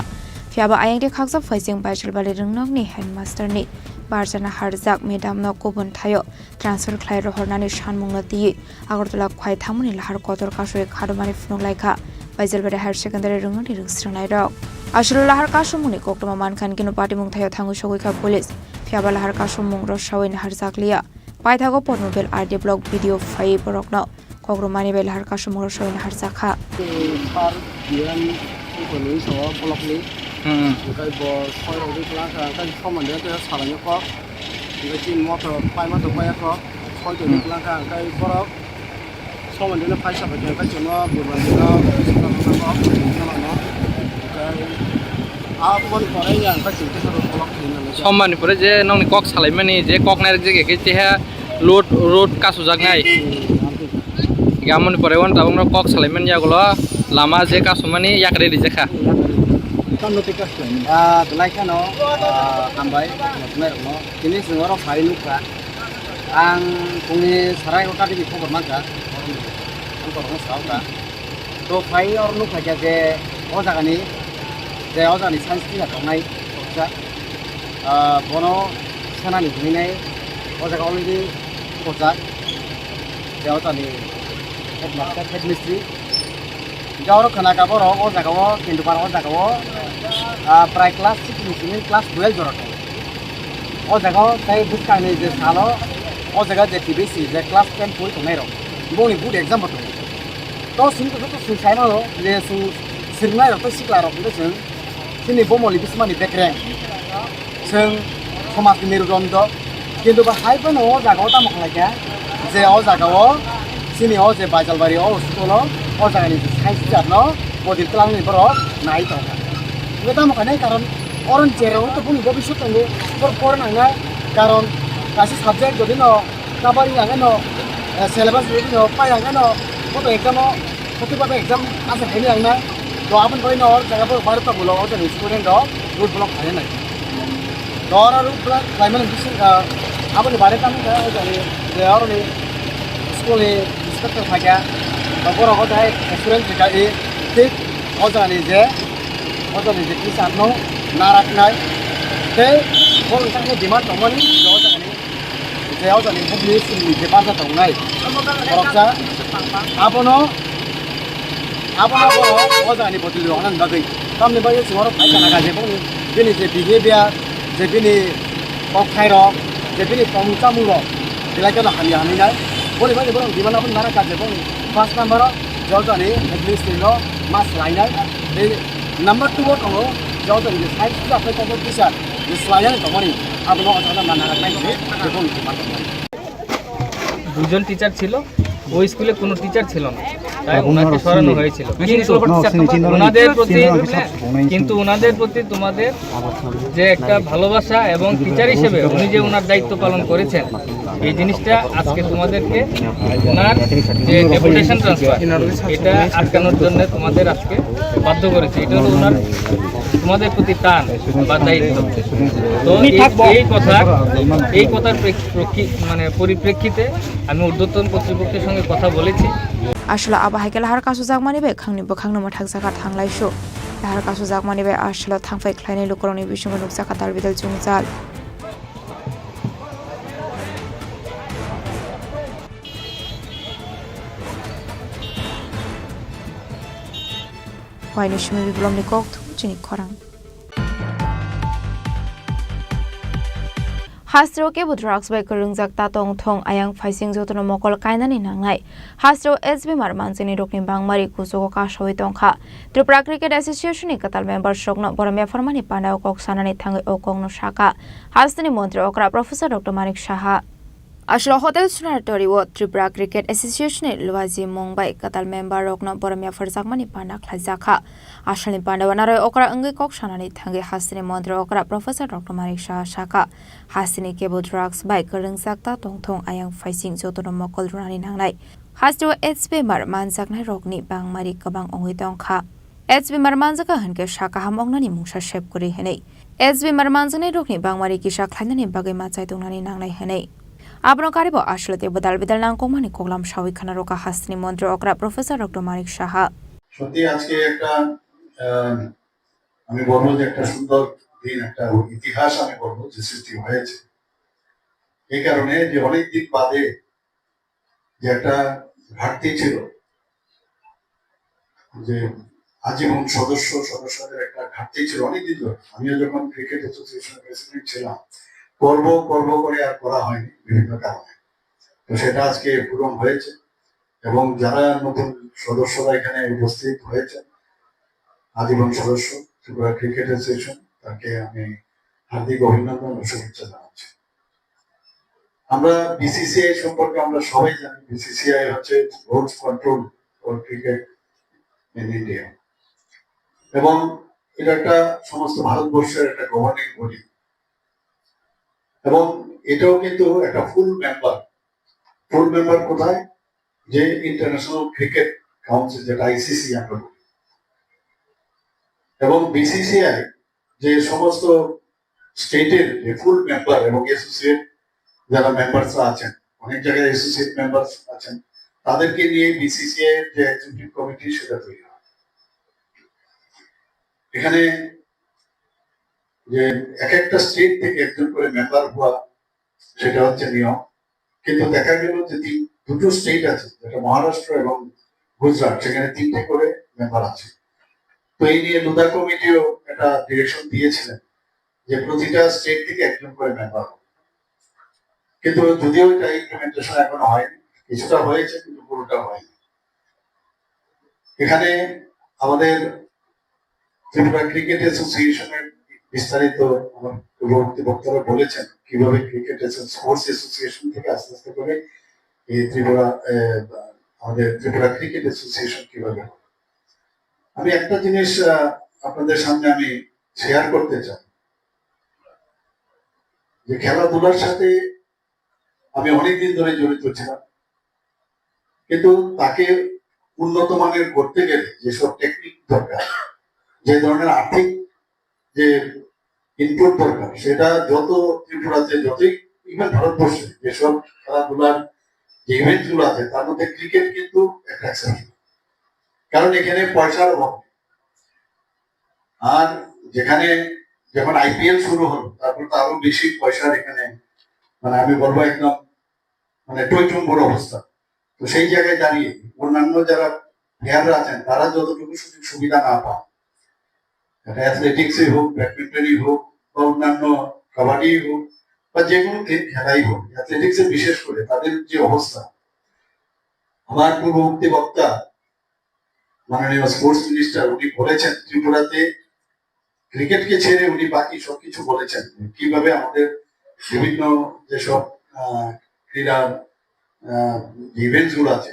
Phiya ba ayang de khaksa phaising Baijalbari rwngnokni headmasterni barjana harjak madamno kubun thaio transfer khlai rohornani sanmungno twiwi Agartala khwai thangmani lahar kotor kasui khadumani phunuk lai kha Baijalbari Higher Secondary rwngnokni rwngsrwngnairok. Aswlo lahar kasumungni koktwma mankha hinkhe no patimung thaio thangwi sogwi kha police. Phiya ba lahar kasumung rwsawi naharjakliya. Paithago Pormobile R D block B D O phaiwi borokno kok rwmani bai lahar kasumung rwsawi naharjak kha. Sir, D M Upani sawa block ni. Hmm. Hwnkhe bo soi rok wngkha, hwnkhe soman de tei salai o kok. Hwnkhe chini motor paima tong paia kok. Soi tong wngkha, hwnkhe borok soman de no paisa bai khe, hwnkhe chwngno burman de no, hwnkhe aboni pore ya, hwnkhe chwng tei soro block ni. Soman ni pore je nokni kok salaimani, je kok nai rwk je khe, keha load, road kasu jak nai. Hmm, Gamoni pore wan tabuk no kok salai man yagulo lama je kasumani yakre rijak kha. Tamo tei kasu lai mani. Ah, belai kheno, ah, hambai, mothmai rokno. Tini chwng oro phai nukha. Ang phungni sarai kota digi khobor mankha. Ang borokno saokha. To phai oro nukha khe je o jagani, je o jagani science teacher tongnai, kisa, ah, bono senani hinwi nai, o jaga already bujak. Je o jagani headmaster, headmistress. Hingke oro khwna kha borok o jaga o, Kendupar o jaga o, ah, prai class six ni simi class twelve jora tongo. O jaga o tei bwskangni je salo, o jaga je T B C je class ten pori tongnai rok, bongni board exam bo tongo. To simi to joto simi sai mano je chwng swrwngnai rok tei sikla rok hingke chwng chini bomoli bismani bekreng. Chwng somajni merudondo, kintu bo hai phano o jaga o tamo khlai kha je o jaga o chini o je Baijalbari o school o, o jaga ni science teacher no bodi twlang ni borok nai tong kha. Bo tamo khainai karon Oro ni cherao to boni bobiswt tongo, bor pore nangnai, karon kaisa subject jodi no kabari ang no, eh, syllabus jodi no pai ang no, boto exam o kotwi ba exam asa khaini ang nai, to aboni bagwi no oro jaga bo baro ta bulo o jani student rok road block khainai. To oro road block khlaimani bising, ah, aboni bare tamo khe o jani je oro ni school ni inspector phaikha, to borok o jai student rwkha i thik o jani je O jani je teacher no naraknai tei borok thangkhe demand tongmani je o jagani je o jani bugni sini je barja tongnai boroksa abono abono borok o jagani bodol rok nang bagwi tamni bagwi chwng oro phaikha naga je bini je behavior je bini kok thairok je bini tongmung chamungrok belai kheno hamya hinwi nai. Boni bagwi borok demand abono narakha je bini first number o je o jani bugni sini no ma swlainai. Tei number two o tongo, je o jani je science subject bai tongo teacher, je swlainani tongmani, abono o jaga ma naraknai hinwi, je boni demand tongmani. দুজন টিচার ছিল, ওই স্কুলে কোনো টিচার ছিল না, তাই ওনাকে সরানো হয়েছিল। কিন্তু ওনাদের প্রতি, কিন্তু ওনাদের প্রতি তোমাদের যে একটা ভালোবাসা এবং টিচার হিসেবে উনি যে ওনার দায়িত্ব পালন করেছেন, এই জিনিসটা আজকে তোমাদেরকে ওনার যে ডেপুটেশন ট্রান্সফার, এটা আটকানোর জন্য তোমাদের আজকে বাধ্য করেছে। এটা হলো ওনার তোমাদের প্রতি টান বা দায়িত্ব। তো এই, এই কথা, এই কথার প্রেক্ষ-, প্রেক্ষি-, মানে পরিপ্রেক্ষিতে আমি ঊর্ধ্বতন কর্তৃপক্ষের সঙ্গে কথা বলেছি। Aswla abo hai khe lahar kasujakmani bai khangni bwkhakno mwthakjak kha thanglaisu. Lahar kasujakmani bai aswla thangphai khlainai lukurokni bisingo nukjak kha dal bidal jwngjal. Waini simi biplomni kok thum chini khorang. Hasteo kebo drugs bai kwrwngjak ta tong thung ayang phaising jotono mokol kainani nangnai. Hasteo H B mar manjakni rokni bangmari kuchugo kasawi tongkha. Tripura Cricket Association ni kwtal members rokno borom yapharmani pandao kok sanani thangwi o kokno sakha hasteni montri okra Professor Doctor Manik Saha. Aswla Hotel Sunartori o Tripura Cricket Association ni Luaji Mung bai kwtal member rokno borom yapharjakmani panda khlaijakha. Asalni panda o naroi okra wngwi kok sanani thangwi hasteni montri okra Professor Doctor Manik Saha sakha, hasteni kebo drugs bai kwrwngjak ta tongthung ayang phaising jotono mokol rwnani nangnai. Hasteo H B mar manjaknai rokni bangmari kwbang wngwi tongkha. H B mar manjaka hinkhe sa kaham wngnani mungsa sep kwrwi hinwi. H B mar manjaknai rokni bangmari kisa khlainani bagwi machai tongnani nangnai hinwi. Abono karibo aswla tei bwdal bidal nangkukmani koklam sawi khna rwkha hasteni montri okra Professor Doctor Manik Saha. সত্যি আজকে একটা, আহ, আমি বলবো যে একটা সুন্দর দিন, একটা ইতিহাস আমি বলবো যে সৃষ্টি হয়েছে। এই কারণে যে অনেক দিন বাদে যে একটা ঘাটতি ছিল, যে আজীবন সদস্য সদস্যদের একটা ঘাটতি ছিল অনেকদিন ধরে। আমিও যখন ক্রিকেট অ্যাসোসিয়েশন প্রেসিডেন্ট ছিলাম, করব করব করে আর করা হয়নি বিভিন্ন কারণে। তো সেটা আজকে পূরণ হয়েছে এবং যারা নতুন সদস্যরা এখানে উপস্থিত হয়েছেন, আজীবন সদস্য ত্রিপুরা ক্রিকেট অ্যাসোসিয়েশন, তাকে আমি হার্দিক অভিনন্দন ও শুভেচ্ছা জানাচ্ছি। আমরা বিসিসিআই সম্পর্কে আমরা সবাই জানি, বিসিসিআই হচ্ছে rules control for cricket in India, এবং এটা একটা সমস্ত ভারতবর্ষের একটা গভর্নিং বডি, এবং এটাও কিন্তু একটা ফুল মেম্বার। ফুল মেম্বার কোথায়? যে ইন্টারন্যাশনাল ক্রিকেট কাউন্সিল, যেটা আইসিসি আমরা বলি, এবং বিসিসিআই যে সমস্ত স্টেটের যে ফুল মেম্বার এবং অ্যাসোসিয়েট যারা মেম্বারসরা আছেন, অনেক জায়গায় অ্যাসোসিয়েট মেম্বার আছেন, তাদেরকে নিয়ে বিসিসিআই এর যে এক্সিকিউটিভ কমিটি সেটা তৈরি হয়। এখানে যে এক একটা স্টেট থেকে একজন করে মেম্বার হওয়া, সেটা হচ্ছে নিয়ম। কিন্তু দেখা গেল যে তিন, দুটো স্টেট আছে, যেটা মহারাষ্ট্র এবং গুজরাট, সেখানে তিনটে করে মেম্বার আছে। তো এই নিয়ে লুদা কমিটিও একটা ডিরেকশন দিয়েছিলেন যে প্রতিটা স্টেট থেকে একজন করে মেম্বার হবে। কিন্তু যদিও এটা ইমপ্লিমেন্টেশন এখনো হয়নি, কিছুটা হয়েছে কিন্তু পুরোটা হয়নি। এখানে আমাদের ত্রিপুরা ক্রিকেট অ্যাসোসিয়েশনের বিস্তারিত আমার পূর্ববর্তী বক্তারা বলেছেন, কিভাবে ক্রিকেট স্পোর্টস অ্যাসোসিয়েশন থেকে আস্তে আস্তে করে এই ত্রিপুরা, আহ, আমাদের ত্রিপুরা ক্রিকেট অ্যাসোসিয়েশন কিভাবে হবে। আমি একটা জিনিস, আহ, আপনাদের সামনে আমি শেয়ার করতে চাই। যে খেলাধুলার সাথে আমি অনেকদিন ধরে জড়িত ছিলাম, কিন্তু তাকে উন্নত মানের করতে গেলে যেসব টেকনিক দরকার, যে ধরনের আর্থিক যে ইনপুট দরকার, সেটা যত ত্রিপুরাতে, যতই ইভেন ভারতবর্ষে যেসব খেলাধুলার যে ইভেন্ট গুলো আছে, তার মধ্যে ক্রিকেট কিন্তু একটা এক্সেপশন। কারণ এখানে পয়সার অভাব নেই। আর যেখানে যখন আইপিএল শুরু হলো, তারপর তো আরো বেশি পয়সার এখানে, মানে, আমি বলবো একদম, মানে, টইটুম্বর অবস্থা। তো সেই জায়গায় দাঁড়িয়ে অন্যান্য যারা প্লেয়াররা আছেন, তারা যতটুকু সুযোগ সুবিধা না পান, এটা অ্যাথলেটিক্সই হোক, ব্যাডমিন্টনই হোক, বা অন্যান্য কাবাডিই হোক, বা যে কোনো কে-, খেলাই হোক, অ্যাথলেটিক্সে বিশেষ করে তাদের যে অবস্থা, আমার পূর্ববর্তী বক্তা মাননীয় স্পোর্টস মিনিস্টার উনি বলেছেন, ত্রিপুরাতে ক্রিকেটকে ছেড়ে উনি বাকি সবকিছু বলেছেন, কিভাবে আমাদের বিভিন্ন যেসব, আহ, ক্রীড়া, আহ, ইভেন্টস গুলো আছে,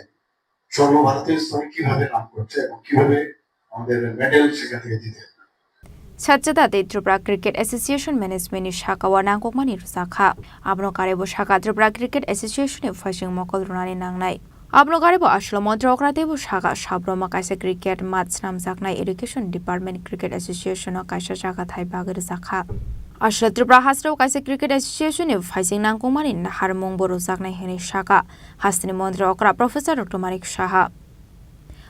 সর্বভারতীয় স্তরে কিভাবে নাম করছে এবং কিভাবে আমাদের মেডেল সেখান থেকে জিতে। Sajjada tei Tripura Cricket Association Management ni saka o nangkukmani rwjakha. Abono karwi bo saka Tripura Cricket Association ni phaising mokol rwnani nangnai. Abono karwi bo aswk montri okra teibo saka, Sabroma kaisa cricket match swnamjaknai Education Department Cricket Association o kaisa jaga thai bagwi rwjakha. Aswk Tripura hasteo kaisa Cricket Association ni phaising nangkukmani naharmung bo rwjaknai hwnwi saka hasteni montri okra Professor Doctor Manik Saha.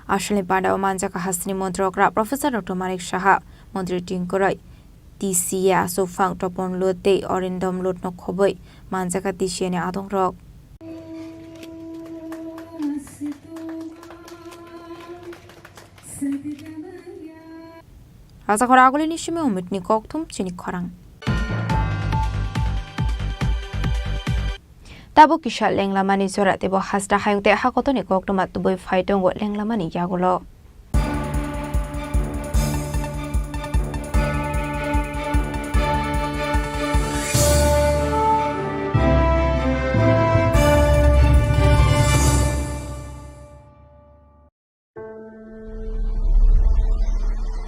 Aswkni panda o manjak hasteni montri okra Professor Doctor Manik Saha, montri tingkoroi, T C A Aswkphang Topon Lut tei Orindom Lut no khobwi manjak T C A ni adongrok. Rajakhor agulini simi umitni kokthum chini khorang. Tabuk kisa lenglamani jora teibo hasta hayung tei hakotoni koktwma tubui phai tongo lenglamani yagulo.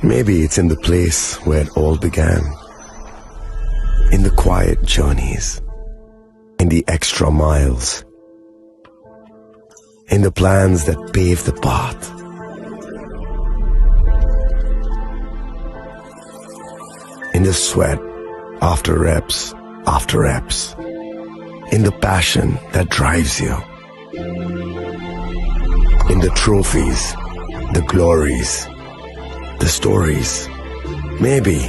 Maybe it's in the place where it all began. In the quiet journeys, in the extra miles, in the plans that pave the path, in the sweat after reps after reps, in the passion that drives you. In the trophies, the glories, the stories. Maybe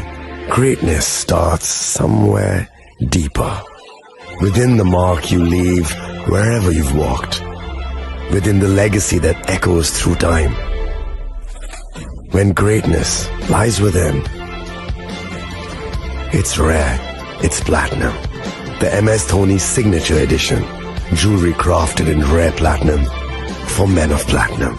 greatness starts somewhere deeper. Within the mark you leave wherever you've walked. Within the legacy that echoes through time. When greatness lies within, it's rare, it's platinum. The M S Dhoni Signature Edition. Jewelry crafted in rare platinum for men of platinum.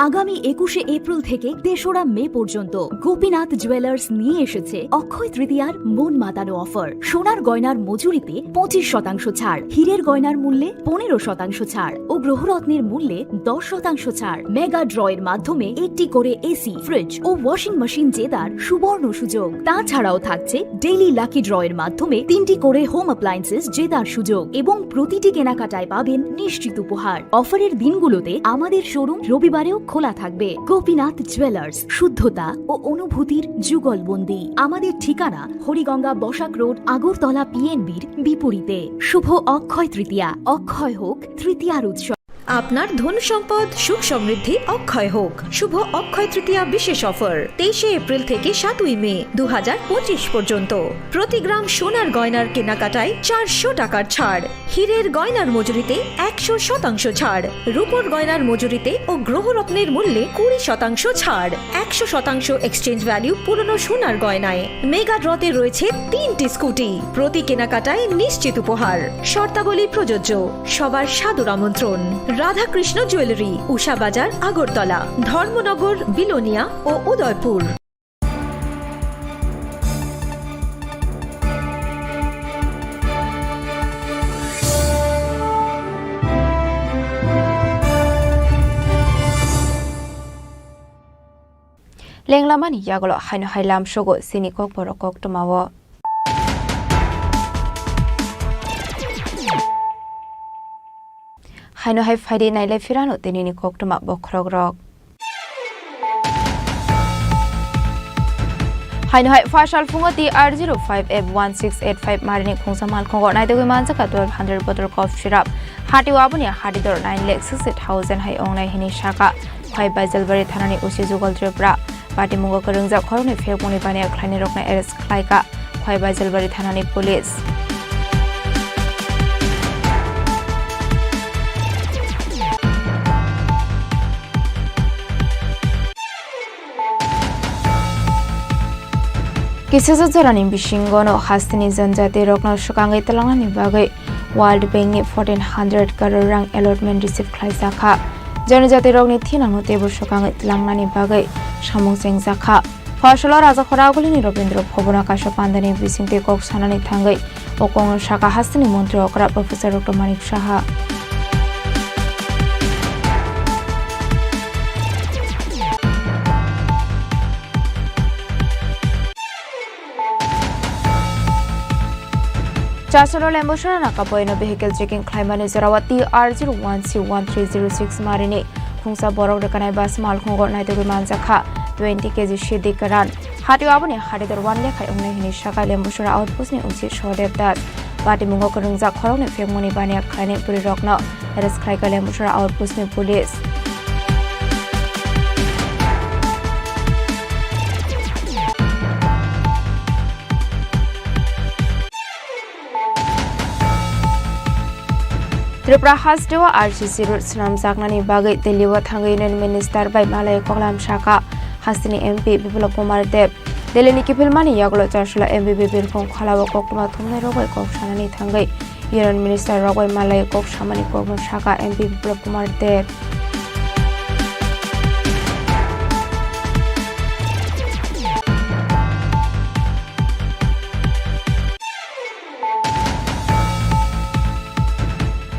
আগামী একুশে এপ্রিল থেকে তেসরা মে পর্যন্ত গোপীনাথ জুয়েলার্স নিয়ে এসেছে অক্ষয় তৃতীয়ার মন মাতানো অফার। সোনার গয়নার মজুরিতে পঁচিশ শতাংশ ছাড়, হীরের গয়নার মূল্যে পনেরো শতাংশ ছাড় ও গ্রহরত্নের মূল্যে দশ শতাংশ ছাড়। মেগা ড্রয়ের মাধ্যমে একটি করে এসি, ফ্রিজ ও ওয়াশিং মেশিন জেতার সুবর্ণ সুযোগ। তাছাড়াও থাকছে ডেইলি লাকি ড্রয়ের মাধ্যমে তিনটি করে হোম অ্যাপ্লায়েন্সেস জেতার সুযোগ এবং প্রতিটি কেনাকাটায় পাবেন নিশ্চিত উপহার। অফারের দিনগুলোতে আমাদের শোরুম রবিবারেও খোলা থাকবে। গোপীনাথ জুয়েলার্স, শুদ্ধতা ও অনুভূতির যুগলবন্দি। আমাদের ঠিকানা হরিগঙ্গা বসাক রোড, আগরতলা পিএনবির বিপরীতে। শুভ অক্ষয় তৃতীয়া, অক্ষয় হোক তৃতীয়ার উৎসব। আপনার ধন সম্পদ সুখ সমৃদ্ধি অক্ষয় হোক। শুভ অক্ষয় তৃতীয়া বিশেষ অফার, তেইশে এপ্রিল থেকে সাতই মে দু হাজার পঁচিশ পর্যন্ত। প্রতি গ্রাম সোনার গয়নার কেনাকাটায় চারশো টাকার ছাড়, হীরের গয়নার মজুরিতে একশো শতাংশ ছাড়, রূপোর গয়নার মজুরিতে ও গ্রহরত্নের মূল্যে কুড়ি শতাংশ ছাড়, একশো শতাংশ এক্সচেঞ্জ ভ্যালু পুরনো সোনার গয়নায়। মেগা ড্রতে রয়েছে তিনটি স্কুটি, প্রতি কেনাকাটায় নিশ্চিত উপহার। শর্তাবলী প্রযোজ্য। সবার সাদর আমন্ত্রণ। রাধাকৃষ্ণ জুয়েলারি, উষা বাজার, আগরতলা, ধর্মনগর, বিলোনিয়া ও Udaipur. Tenglamani yagulo haino hai lamsogo chini kokborok koktwmao. Haino hai phaidi nailai phirano tinini koktwma bokhorokrok. Haino hai pha sal phungo T R zero five F one six eight five marini khungsa malkhungo naitugwi manjakha twelve hundred bottle cough syrup. Hatio aboni hati dor nine lakh sixty thousand hai ongnai hini saka. Khwai Baijalbari thanani O C Jugal Tripura. Patimungo kwrwngjak khoroknwi phekmungni baniya khlainai rokno arrest khlaikha Khwai Baijalbari thanani police. Kisasa jorani bisingono hasteni janjati rokno swkangwi twlangnani bagwi World Bank ni fourteen hundred crore rang allotment receive khlaijakha. Janjati rokni thinangno teibo swkangwi twlangnani bagwi samung chengjakha. Pha salo Rajakhora Agulini Rabindra Bhavan o kaisa pandani bisingtwi kok sanani thangwi o kokno sakha hasteni montri okra Professor Doctor Manik Saha. Chasalo Lembusora nakapoino vehicle checking khlaimani jorao T R zero one C one three zero six marini khungsa borok rwkanai bus malkhungo naitugwi manjakha twenty K G sidi kwran. Hatio aboni hati dor one lakh hai wngnai hini sakha Lembusora outpost ni O C Sodev Das. Patimungo kwrwngjak khoroknwi phekmungni baniya khlainai bwrwirokno arrest khlaikha Lembusora outpost ni police. Tripura hasteo R C C road swnamjaknani bagwi Delhi o thangwi Union Minister bai malai koklam sakha hasteni M P Biplab Kumar Deb. Delhi ni kiphilmani yagulo Chasalo M P Birbirkhung Kholao koktwma thumnairok bai kok sanani thangwi Union Minister rok bai malai kok samani kokno sakha M P Biplab Kumar Deb.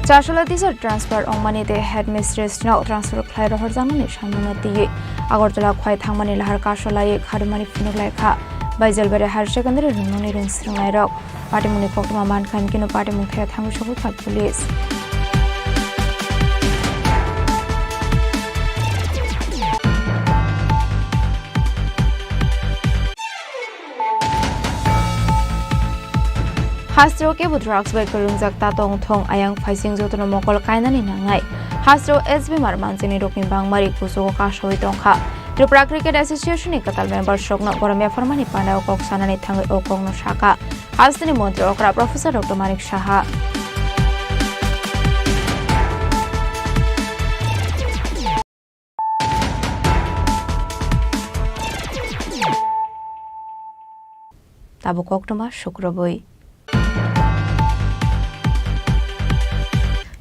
Chasalo teacher transfer wngmani tei headmistress no transfer khlai rohorjakmani samungno twiwi Agartala khwai thangmani lahar kaso laiwi kharumani phunuk lai kha Baijalbari Higher Secondary rwngmungni rwng swrwngnairok. Patimungni koktwma mankha hinkhe no patimung thaya thangwi sogwi kha police. Hasteo kebo drugs bai kwrwngjak ta tong thung, ayang phaising jotono mokol kainani nangnai. Hasteo S B mar manjini rokni bangmari kuchugo kasawi tongkha. Tripura Cricket Association ni kwtal member sokno borom yapharmani panao kok sanani thangwi o kokno sakha. Hasteni montri okra Professor Doctor Manik Saha. Tabuk koktwma sukrubwi.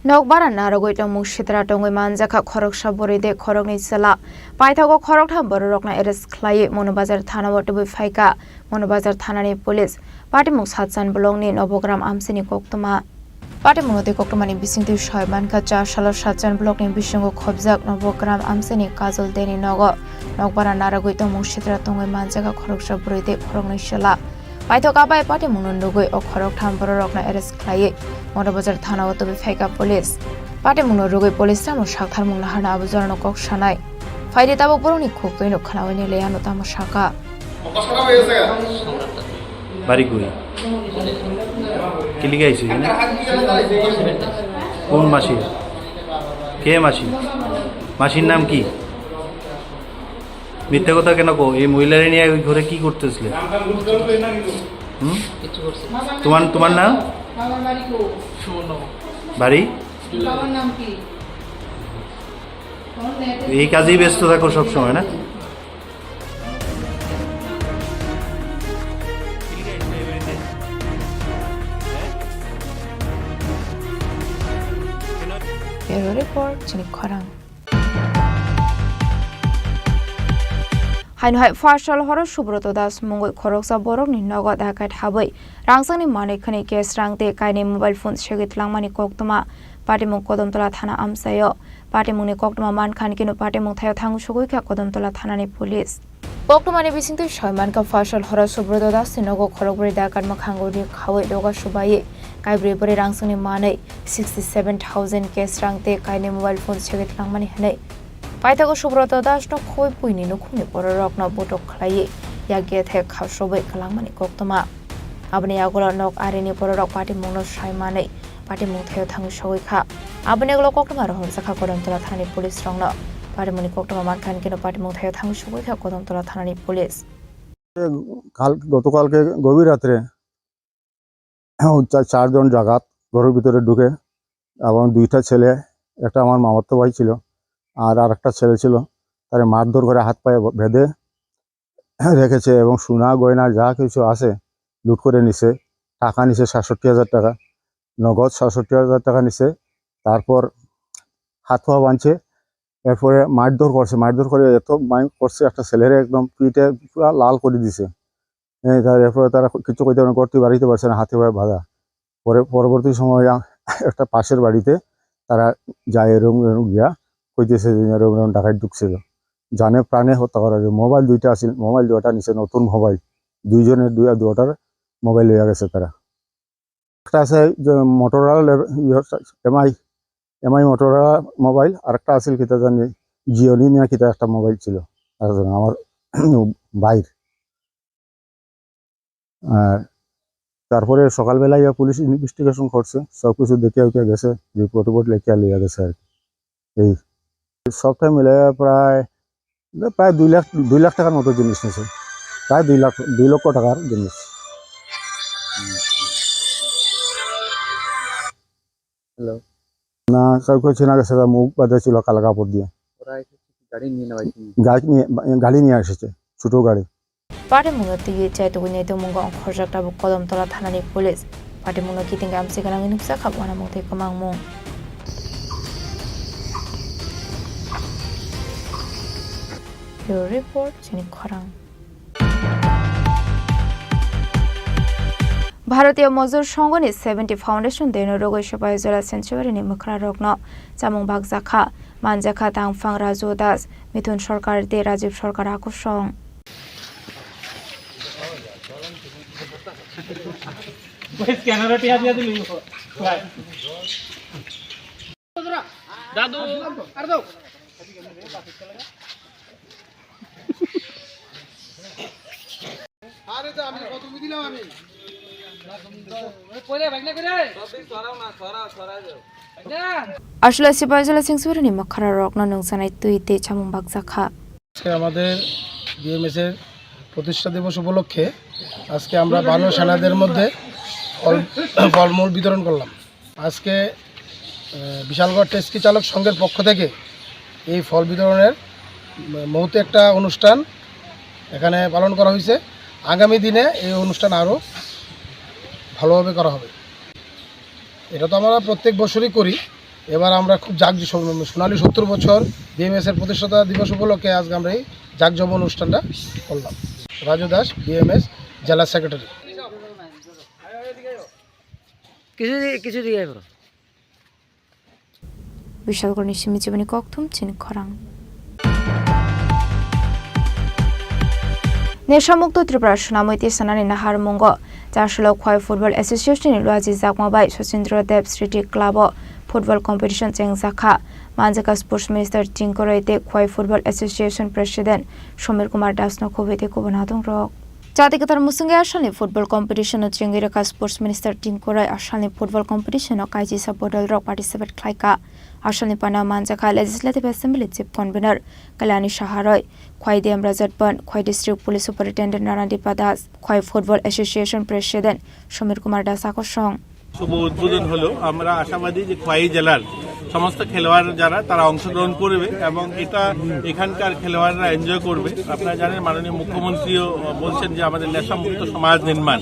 Nokbara narwgwi tongmung sitra tongwi manjakha khoroksa bwrwi de khoroknwi chwla. Paithago khoroktham bororokno arrest khlaiwi Mono Bazar thanao tubui phaikha. Mono Bazar thanani police. Patimung Satchan blockni Nobogram amchaini koktwma. Patimungno tei koktwmani bisingtwi soi mankha, cha salo Satchan blockni bisingo khobjak Nobogram amchaini Kajol Deni nogo nokbara narwgwi tongmung sitra tongwi manjakha khoroksa bwrwi tei khoroknwi chwla. Paithak abai patimungno nugwi o khoroktham bororokno arrest khlaiwi Mono Bazar thanao tubui phaikha police. Patimungno rwgwi police tamo saktharmung naharna abo jorano kok sanai. Phaidi tabuk borokni khuktwino khnaui nai le ano tamo sakha. বাড়ি কই? কিলিকে আইছো এখানে? কোন মাসি? কে মাসি? মাসির নাম কি? মিথ্যা কথা কেন কো? এই মহিলারে নিয়ে ওই ঘরে কি করতেছিলে? হুম? তোমার, তোমার নাম? বাড়ি? এই কাজেই ব্যস্ত থাকো সব সময় না? Bureau Report, chini khorang. Haino hai pha sal horo Subroto Das mungwi khoroksa borokni nogo dakat habwi rangsangni manwi khwnwi cash rang tei kainwi mobile phone segwi twlangmani koktwma patimung Kodomtola thana amchaio. Patimungni koktwma mankha hinkhe no patimung thaio thangwi sogwi kha Kodomtola thanani police. Koktwmani bisingtwi soi mankha, Fasal horo Subroto Das ni nogo khorokbrwi dakat mwkhango ri khawi doga subaiwi kaibrwi bwrwi rangsongni manwi sixty seven thousand cash rang tei kainwi mobile phone segwi twlangmani hwnwi. Paithago Subroto Das no khwi buini nukhungni bororokno botok khlaiwi yak gethek kha sobwi kwlangmani koktwma. Aboni yagulo nok arini bororok patimungno sai manwi patimung thaio thangwi sogwi kha. Aboni yagulo koktwma rohorjak kha Kodamtola thanani police rokno. Patimungni koktwma mankha hinkhe no patimung thaio thangwi sogwi kha Kodamtola thanani police. কাল গতকালকে গভীর রাত্রে চা- চারজন ডাকাত ঘরের ভিতরে ঢুকে এবং দুইটা ছেলে, একটা আমার মামাতো ভাই ছিল আর আরেকটা ছেলে ছিল, তারে মারধর করে হাত পায়ে বেঁধে রেখেছে এবং সোনা গয়না যা কিছু আছে লুট করে নিছে। টাকা নিছে সাতষট্টি হাজার টাকা, নগদ সাতষট্টি হাজার টাকা নিছে। তারপর হাত পা বাঁধছে, এরপরে মারধর করছে, মারধর করে এত মাইর করছে, একটা ছেলেরে একদম পিঠে পুরা লাল করে দিছে। হ্যাঁ, তার এরপরে তারা কিছু কইতে পারে না, করতে বাড়িতে পারছে না, হাতে পায়ে বাঁধা। পরে পরবর্তী সময় আ-, একটা পাশের বাড়িতে তারা যায়, এরকম এরকম গিয়া কইতেছে যে এরকম এরকম ডাকাত ঢুকছিল, জানে প্রাণে হত্যা করা হয়েছে। মোবাইল দুইটা আছিল, মোবাইল দুইটা নিছে, নতুন মোবাইল, দুইজনের দুই দুটার মোবাইল লইয়া গেছে তারা। একটা আছে যে মোটরোলা লে- ইয়ে, এমআই, এমআই মোটরোলা মোবাইল, আর একটা আছিল কিতা জানি জিওনি না কিতা একটা মোবাইল ছিল, আর আমার ভাইর। আর তারপরে সকালবেলা ইয়া পুলিশ ইনভেস্টিগেশন করছে, সব কিছু দেখিয়া উঠিয়া গেছে, রিপোর্ট টিপোর্ট লেখিয়া লইয়া গেছে আর কি। এই সবটা মিলে প্রায়, প্রায় দুই লাখ, দুই লাখ টাকার মতো জিনিস নিছে, প্রায় দুই লাখ, দুই লক্ষ টাকার জিনিস। হ্যালো। না, কাউকে চেনা গেছে না, মুখ বাঁধা ছিল কালো কাপড় দিয়ে। ওরা এসেছে কি গাড়ি নিয়ে না বাইক নিয়ে? গাড়ি নিয়ে, গাড়ি নিয়ে এসেছে, ছোট গাড়ি। Patimungno twiwi chaitugwi naitukmungo ongkhorjak tabuk Kodamtola thanani police. Patimungno kiting amchiknangwi nukjakha uanamung tei kwmangmung. Bureau report, chini khorang. Bharatiya Mazdur Songho ni seventy Foundation Day no rwgwi Sipahijola Sanctuary ni mwkhra rok no chamung bakjakha, manjakha tangphang Raju Das, Mithun Sarkar tei Rajiv Sarkar akosong. দাদু। Aswlai Sipahijola Sanctuary ni mwkhra rok no nungsanai twi tei chamung bakjakha. আজকে আমাদের বিএমএস এর প্রতিষ্ঠা দিবস উপলক্ষে আজকে আমরা বানর সেনাদের মধ্যে ফল ফলমূল বিতরণ করলাম। আজকে আহ, বিশালগড় ট্যাক্সি চালক সংঘের পক্ষ থেকে এই ফল বিতরণের উম, মহতি একটা অনুষ্ঠান এখানে পালন করা হয়েছে। আগামী দিনে এই অনুষ্ঠান আরও ভালোভাবে করা হবে। এটা তো আমরা প্রত্যেক বছরই করি। এবার আমরা খুব জাঁক সোনালী সত্তর বছর বিএমএস এর প্রতিষ্ঠাতা দিবস উপলক্ষে আজকে আমরা এই জাঁকজমক অনুষ্ঠানটা করলাম। রাজু দাস, বিএমএস জেলা সেক্রেটারি। কিছু দিয়ে, কিছু দিয়ে করো। Bishalgorni simi chibini kokthum chini khorang. Nesha Mukto Tripura Sunamwi Tisanani naharmungo Chasolo Khwai Football Association ni luaji jakma bai Sachindra Dev Sriti Club o football competition chengjakha. Manjaka Sports Minister Tingkoroi tei Khwai Football Association President Somir Kumar Das no khobwi tei kubun adongrok. Chati kwthar mwswngwi asalni football competition-o chengwi rwkha Sports Minister Tingkoroi asalni football competition-o kaisisa bodolrok participate khlaikha. Asalni pana manjakha Legislative Assembly Chief Convener Kalyani Saharoi, Khwai D M Rajat Ban, Khwai District Police Superintendent Rana Dipa Das, Khwai Football Association President Somir Kumar Das akosong. শুভ উদ্বোধন হলো। আমরা আশাবাদী যে খোয়াই জেলার সমস্ত খেলোয়াড় যারা, তারা অংশগ্রহণ করবে এবং এটা এখানকার খেলোয়াড়রা এনজয় করবে। আপনারা জানেন, মাননীয় মুখ্যমন্ত্রীও বলছেন যে আমাদের নেশামুক্ত সমাজ নির্মাণ,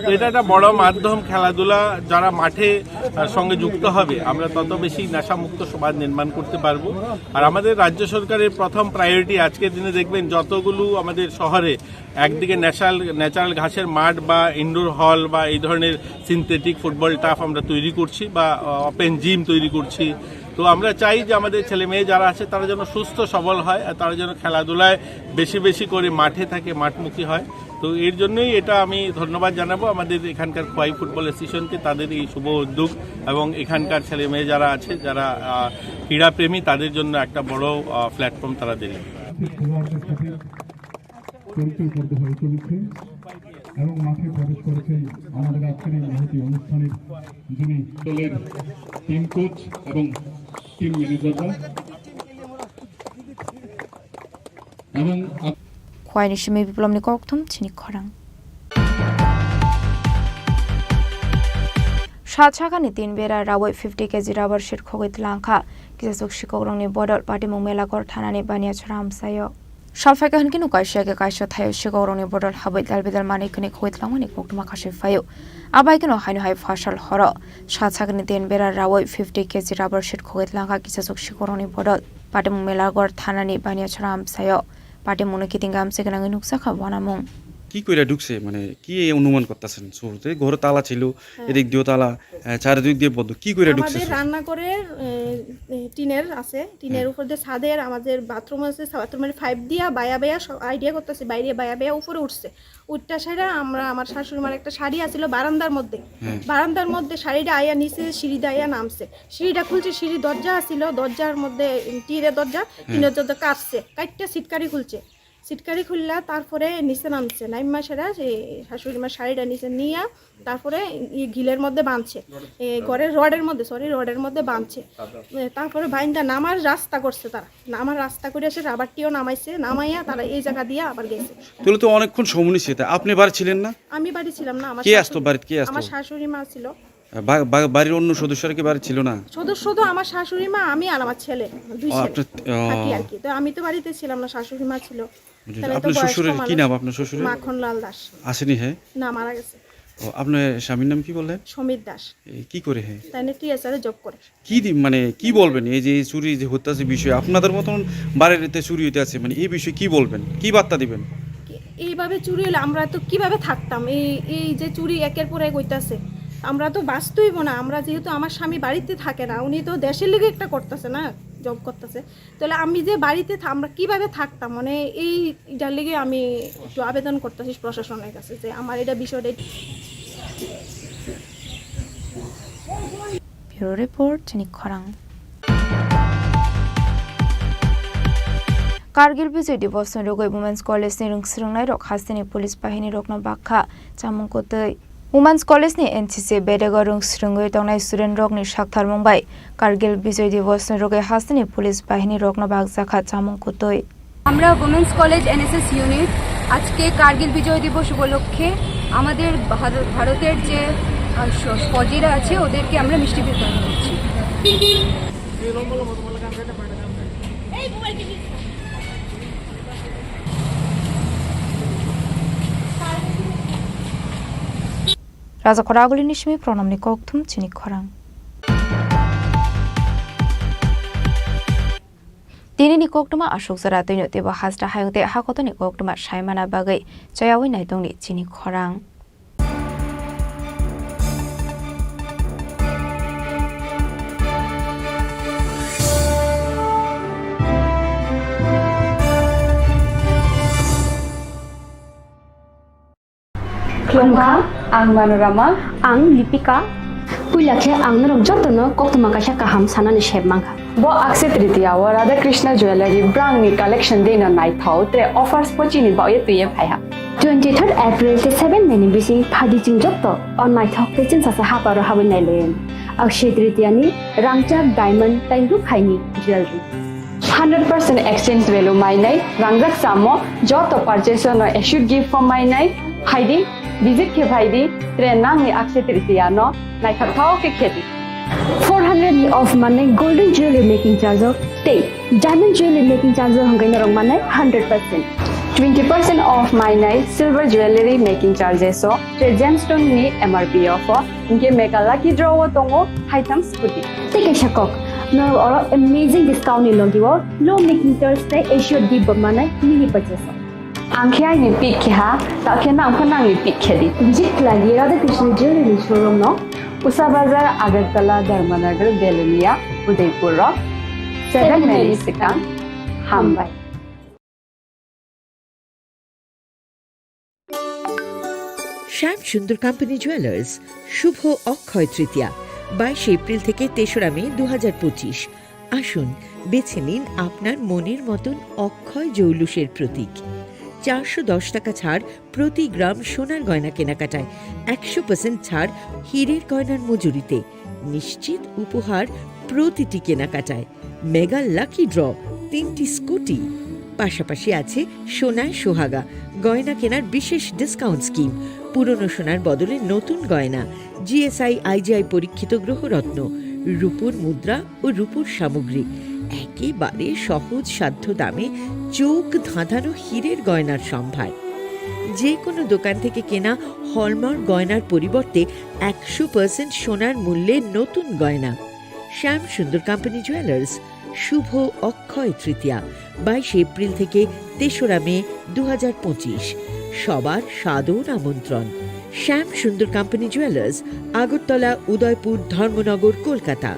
তো এটা একটা বড় মাধ্যম। খেলাধুলা যারা মাঠে, আহ, সঙ্গে যুক্ত হবে, আমরা তত বেশি নেশামুক্ত সমাজ নির্মাণ করতে পারবো। আর আমাদের রাজ্য সরকারের প্রথম প্রায়োরিটি, আজকের দিনে দেখবেন যতগুলো আমাদের শহরে একদিকে ন্যাচারাল ন্যাচারাল ঘাসের মাঠ বা ইনডোর হল বা এই ধরনের সিনথেটিক ফুটবল টার্ফ আমরা তৈরি করছি বা ওপেন জিম তৈরি করছি, তো আমরা চাই যে আমাদের ছেলে মেয়ে যারা আছে, তারা যেন সুস্থ সবল হয়, আর তারা যেন খেলাধুলায় বেশি বেশি করে মাঠে থাকে, মাঠমুখী হয়। তো এর জন্যই এটা আমি ধন্যবাদ জানাবো আমাদের এখানকার খোয়াই ফুটবল অ্যাসোসিয়েশনকে, তাদের এই শুভ উদ্যোগ এবং এখানকার ছেলে মেয়ে যারা আছে, যারা, আহ, ক্রীড়াপ্রেমী, তাদের জন্য একটা বড়, আহ, প্ল্যাটফর্ম তারা দিলেন। পরিচয় পর্ব হয়ে চলেছে এবং মাঠে প্রবেশ করেছেন আমাদের আজকের এই মহতী অনুষ্ঠানের যিনি দলের টিম কোচ এবং টিম ম্যানেজাররা এবং up- Khwaini simi biplomni kokthum chini khorang. Sat sakani tin bera rawi fifty K G rubber sheet khogwi tlangkha. Kisasuk sikokrokni bodol Patimung Melaghor thanani Baniachara amchaio. Salphaikha hinkhe no kaisa khe kaisa thaio sikokrokni bodol habwi dalbidal manwi khwnwi khogwi tlangmani koktwma khaswi phaio. Abai kheno haino hai phasal horo sat sakni tin bera rawi fifty K G rubber sheet khogwi tlangkha kisasuk sikokrokni bodol. Patimung Melaghor thanani Baniachara amchaio. Patimungno kiting gamse gwnangwi nukjakha wanamung. কি কইরা ঢুকছে? মানে, কি এই অনুমান করতেছেন? শুরুতে ঘরে তালা ছিল, হ্যাঁ। এদিক দিয়েও তালা, আহ, চারিদিক দিয়ে বন্ধ। কি কইরা ঢুকছে আমাদের শুরু? রান্নাঘরের, এ, এ, টিনের আছে, টিনের হ্যাঁ। উপর দিয়ে ছাদের আমাদের বাথরুম আছে, বাথরুমের পাইপ দিয়া বায়া বায়া সব আইডিয়া করতেছে, বাইরে বায়া বায়া উপরে উঠছে। উঠটা সেটা আমরা, আমার শাশুড়ি মার একটা শাড়ি আছিল বারান্দার মধ্যে, হ্যাঁ। বারান্দার মধ্যে শাড়িটা আয়া নিচে সিঁড়ি দিয়ে আয়া নামছে। সিঁড়িটা খুলছে, সিঁড়ি দরজা আছিল, দরজার মধ্যে টিনের দরজা, হ্যাঁ। টিনের দরজা কাটছে, কাটটা সিটকারি খুলছে। সিটকারি খুললা, তারপরে নিচে নামছে। নাইমা সেরা যে শাশুড়ি মার শাড়িটা নিচে নিয়া, তারপরে ই গিলের মধ্যে বাঁধছে। এ, ঘরের রডের মধ্যে, সরি, রডের মধ্যে বাঁধছে। এ, তারপরে বাইন্দা নামার রাস্তা করছে তারা। নামার রাস্তা করে এসে রাবারটিও নামাইছে, নামাইয়া তারা এই জায়গা দিয়ে আবার গেছে। তাহলে তো অনেকক্ষণ সময় নিচ্ছে। তা আপনি বাড়ি ছিলেন না? আমি বাড়ি ছিলাম না, আমার কে শাশুড়ি, আসতো বাড়িতে? কে আসতো? আমার শাশুড়ি মা ছিল। বা-, বা-, বাড়ির অন্য সদস্যরা কি বাড়ি ছিল না? সদস্য তো আমার শাশুড়ি মা, আমি আর আমার ছেলে, দুই ও, ছেলে আপনার, ও। থাকি আর কি। তো আমি তো বাড়িতে ছিলাম না, শাশুড়ি মা ছিল। বুঝেছি। তাহলে তো আপনার বয়স্ক শ্বশুরের কি মানুষ। নাম আপনার শ্বশুরের? মাখনলাল দাস। আসেনি, হ্যাঁ? না, মারা গেছে। ও, আপনার স্বামীর নাম কি বললেন? সমীর দাস। এ, কি করে, হ্যাঁ? তাই না, টিএসআর এ জব করে। কি দি-, মানে, কি বলবেন এই যে এই চুরি যে হইতাছে বিষয়ে? আপনাদের মতন বাড়িতে চুরি হইতে আছে, মানে, এই বিষয়ে কি বলবেন, কি বার্তা দিবেন? কি-, এইভাবে চুরি হলে আমরা তো কিভাবে থাকতাম? এই, এই যে চুরি একের পর এক হইতাছে, আমরা তো বাঁচতেইব না। আমরা যেহেতু, আমার স্বামী বাড়িতে থাকে না, উনি তো দেশের লিগে একটা করতেছে না, জব করতেছে, তাহলে আমি যে বাড়িতে থা-, আমরা কিভাবে থাকতাম? মানে, এই, এটার লিগে আমি একটু আবেদন করতেছি প্রশাসনের কাছে যে আমার এটা বিষয়টা। Bureau Report, Chini Khorang. Kargil Bijoy Divos ni rwgwi Women's College ni rwng swrwngnairok hasteni police bahini rokno bakha chamung kwtwi. Women's College ni N C C bedego rwng swrwngwi tongnai student rokni saktharmung bai Kargil Bijoy Divos ni rwgwi hasteni police bahini rokno bakjakha chamung kwtwi. আমরা women's college NSS unit আজকে কার্গিল বিজয় দিবস উপলক্ষে আমাদের ভারত, ভারতের যে, আহ, স-, ফৌজিরা আছে ওদেরকে আমরা মিষ্টি বিতরণ করছি। Raja Khoraguli ni simi pronamni kokthum chini khorang. Tini ni koktwma aswk jora twino teibo hasta hayung tei hakotoni koktwma saimana bagwi chayawi naitongni chini khorang. Khulumkha, ang Manorama. Ang Lipika. Puila khe ang norok jotono koktwma kaisa kaham sanani sep mankha. Bo Akshaya Tritiya o Radha Krishna Jewellery brangni collection dino naithok tre offers pochini baoye twiye phaiha. Twenty-third April tei seven May ni bising phaidi chwng joto o naithok tei chwngsacha haparo habwi nailaiyani. Akshaya Tritiya ni rangchak diamond tei rukhaini jewellery. Hundred percent exchange value mainai, rangjak samo, joto purchase no assured gift form mainai, phaidi, visit khe phaidi, tre nangni Akshaya Tritiya no naithok thok khe khedi. Four hundred ni off manai golden jewelry making charge o tei diamond jewelry making charge o hwnkhai norok manai hundred percent. Twenty percent off mainai silver jewelry making charges o tre gemstone ni M R P o pho. Hinkhe mega lucky draw o tongo haitham scooty. Tei kaisa kok, norok oro amazing discount ni logi o low making charge tei assured gift bo manai mini purchase o. Ang khe aini pick khe ha, ta khe nang pho nangni pick khe di. Visit khlai di Radha Krishna Jewelry ni showroom no, Usa Bazar, Agartala, Dharmanagar, Belonia. Udaipur rok seven minutes swkang. Hambai. Shyam Sundar Company Jewelers, শুভ অক্ষয় তৃতীয়া, বাইশে এপ্রিল থেকে তেসরা মে দু হাজার পঁচিশ। আসুন, বেছে নিন আপনার মনের মতন অক্ষয় জৌলুসের প্রতীক। চারশো দশ টাকা ছাড় প্রতি গ্রাম সোনার গয়না কেনাকাটায়, একশো পার্সেন্ট ছাড় হীরের গয়নার মজুরিতে, নিশ্চিত উপহার প্রতিটি কেনাকাটায়, মেগা লাকি ড্র, তিনটি স্কুটি, পাশাপাশি আছে সোনায় সোহাগা গয়না কেনার বিশেষ ডিসকাউন্ট স্কিম, পুরনো সোনার বদলে নতুন গয়না, জিএসআই আইজিআই পরীক্ষিত গ্রহরত্ন, রূপোর মুদ্রা ও রূপোর সামগ্রী, একেবারে সহজ সাধ্য দামে চোখ ধাঁধানো হীরের গয়নার সম্ভার। যে কোনো দোকান থেকে কেনা হলমার্ক গয়নার পরিবর্তে একশো পার্সেন্ট সোনার মূল্যে নতুন গয়না। শ্যাম সুন্দর কোম্পানি জুয়েলার্স, শুভ অক্ষয় তৃতীয়া, বাইশে এপ্রিল থেকে তেসরা মে দু হাজার পঁচিশ। সবার সাদর আমন্ত্রণ। শ্যাম সুন্দর কোম্পানি জুয়েলার্স, আগরতলা, উদয়পুর, ধর্মনগর, কলকাতা।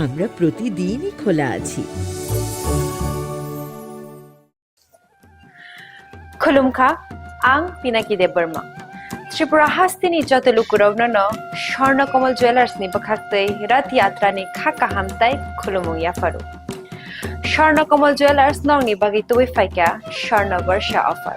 আমরা প্রতিদিনই খোলা আছি। Khulumkha, ang Pinaki Debbarma. Tripura hasteni joto lukurokno no Swarna Kamal Jewellers ni bwkhaktwi Rath Yatra ni kha kaham tai khulumung yapharu. Swarna Kamal Jewellers nokni bagwi tubui phaikha Swarna Barsha offer.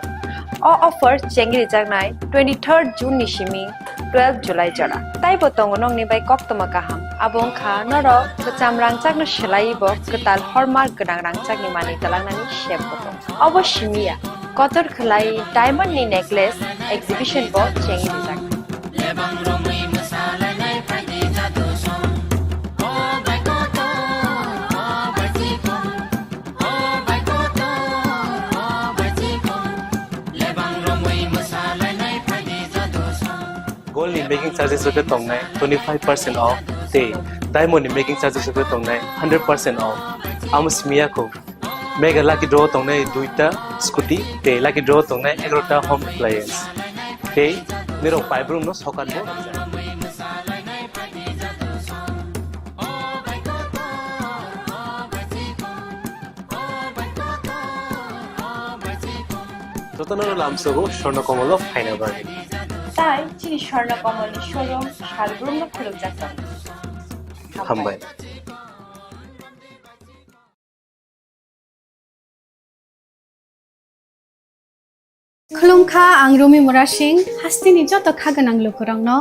O offer chengri jaknai twenty-third June ni simi twelve July jora. Taibo tongo nokni bai koktwma kaham. Abo wngkha norok kwcham rangchakno swlaiwi bo kwtal hallmark gwnang rangchakni manwi twlangnani sep bo tongo. Obo simi ya, kotor khwlai diamond ni necklace exhibition bo chengwi rijak. Gold ni making charges rok khe tongnai twenty five percent off tei diamond ni making charges rok khe tongnai hundred percent off. Amo simi ya kho, mega lucky draw tongnai duita scooty tei lucky draw tongnai egarota home appliance tei nirok paibrung no sokat bo. Jotono lamsogo Swarna Kamal o phaina bagwi. Tai chini Swarna Kamal ni showroom salbrumno khulumjak tongo. Hambai. Khulumkha, ang Rumi Murasing, hasteni joto kha gwnang lukurokno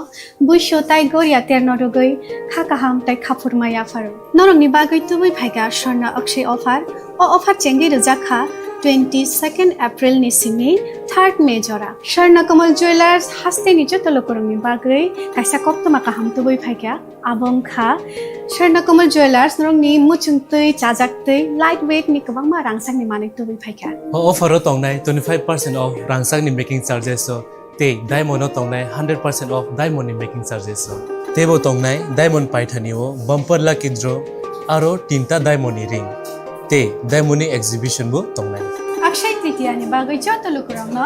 buisu tai goria terno rwgwi kha kaham tai kha phurma yapharu. Norokni bagwi tubui phaikha Swarna Akshay offer. O offer chengwi rwjak kha twenty-second April ni simi third May jora. Swarna Kamal Jewellers hasteni joto lukurokni bagwi kaisa koktwma kaham tubui phaikha. Abo wngkha Swarna Kamal Jewellers, norokni muchungtwi, chajaktwi, light weight ni kwbangma rangchakni manwi tubui phaikha. O offer o tongnai twenty five percent off rangchakni making charges o tei diamond o tongnai hundred percent off diamond ni making charges o. Teibo tongnai diamond paithani o bumper lucky draw aro tinta diamond ni ring tei diamond ni exhibition bo tongnai. Akshay Tritiya ni bagwi joto lukurokno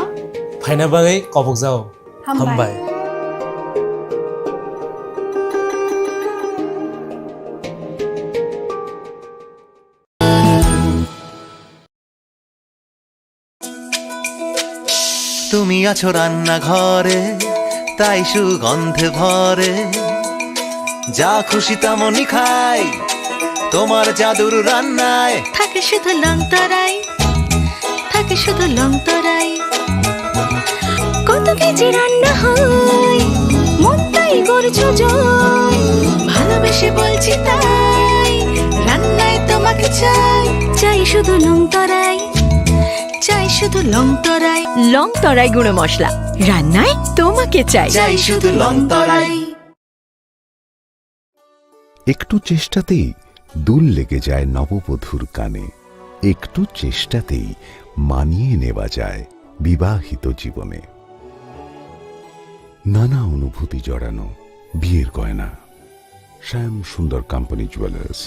phaina bagwi kobokjao. Hambai. Hambai. তুমি আছো রান্নাঘরে, তাই সুগন্ধে ভরে। যা খুশি তেমনই খাই, তোমার জাদুর রান্নায়। থাকে শুধু লং তরাই, থাকে শুধু লং তরাই। কত কেজি রান্না হয়, মনটাই করছো জয়। ভালোবেসে বলছি তাই, রান্নায় তোমাকে চাই। চাই শুধু লং তরাই, চাই শুধু লং তরাই। লং তরাই গুঁড়ো মশলা, রান্নায় তোমাকে চাই। চাই শুধু লং তরাই। একটু চেষ্টাতেই দুল লেগে যায় নববধূর কানে। একটু চেষ্টাতেই মানিয়ে নেওয়া যায় বিবাহিত জীবনে। নানা অনুভূতি জড়ানো বিয়ের গয়না। শ্যাম Sundar company jewellers.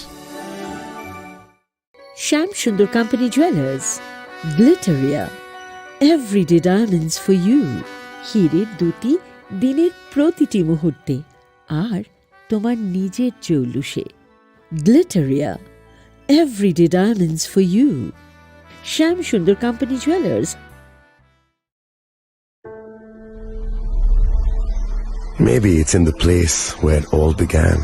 Shyam Sundar company jewellers, Glitteria, everyday diamonds for you। হীরের দ্যুতি দিনের প্রতিটি মুহূর্তে, আর তোমার নিজের জৌলুসে। Glitteria, everyday diamonds for you. Shyam Sundar Company Jewelers. Maybe it's in the place where it all began.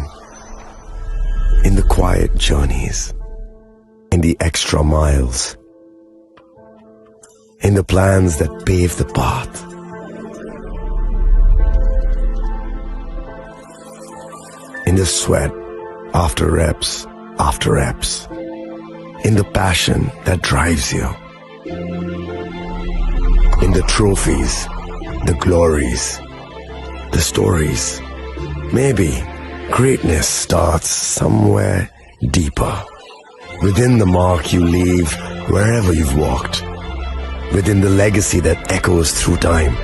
In the quiet journeys, in the extra miles, in the plans that pave the path, in the sweat after reps after reps, in the passion that drives you, in the trophies, the glories, the stories. Maybe greatness starts somewhere deeper. Within the mark you leave wherever you've walked. Within the legacy that echoes through time.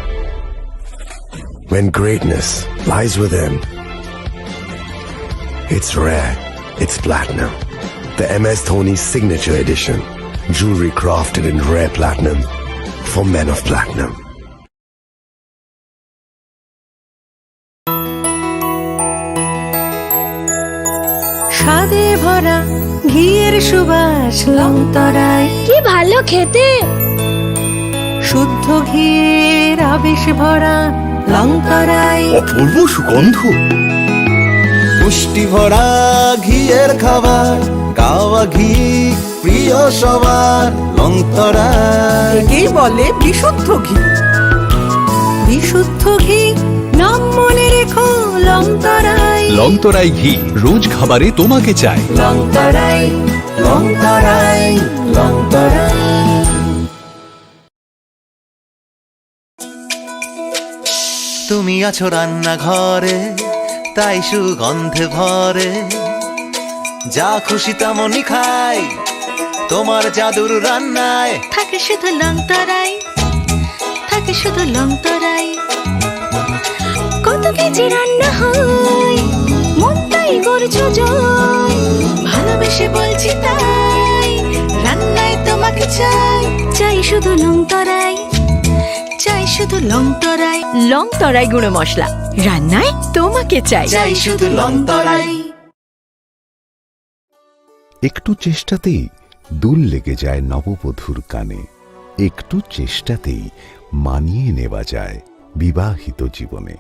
When greatness lies within, it's rare, it's platinum. The M S Dhoni Signature Edition. Jewelry crafted in rare platinum for men of platinum. স্বাদে ভরা ঘিয়ের সুবাস লংতরাই। কি ভালো খেতে। শুদ্ধ ঘিয়ের আবেশ ভরা লংতরাই। অপূর্ব সুগন্ধ। পুষ্টি ভরা ঘিয়ের খাবার, গাওয়া ঘি প্রিয় সবার লংতরাই। একেই বলে বিশুদ্ধ ঘি। বিশুদ্ধ ঘি, নাম মনে রেখো লংতরাই। লংতরাই ঘি, রোজ খাবারে তোমাকে চাই। লংতরাই, লংতরাই, লংতরাই। তুমি আছো রান্নাঘরে, তাই সুগন্ধে ভরে। যা খুশি তেমনই খাই, তোমার জাদুর রান্নায়। থাকে শুধু লংতরাই, থাকে শুধু লংতরাই। কত কেজি রান্না হয়, মন তাই করছো জয়। ভালোবেসে বলছি তাই, রান্নায় তোমাকে চাই। চাই শুধু লংতরাই, চাই শুধু লংতরাই। লংতরাই গুঁড়ো মশলা, রান্নায় তোমাকে চাই। চাই শুধু লংতরাই। একটু চেষ্টাতেই দুল লেগে যায় নববধূর কানে। একটু চেষ্টাতেই মানিয়ে নেওয়া যায় বিবাহিত জীবনে।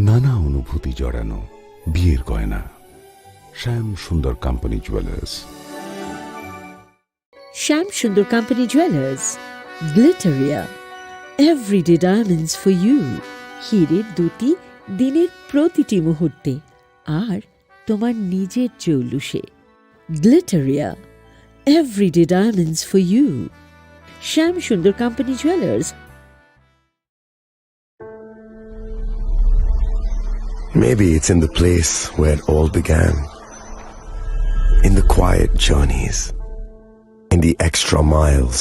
নানা অনুভূতি জড়ানো বিয়ের গয়না। শ্যাম Sundar company jewellers. Shyam Sundar company jewellers, Glitteria, everyday diamonds for you. হীরের দ্যুতি দিনের প্রতিটি মুহূর্তে, আর তোমার নিজের চৌলুসে। Glitteria, everyday diamonds for you. Shyam Sundar company jewellers. Maybe it's in the place where it all began. In the quiet journeys, in the extra miles,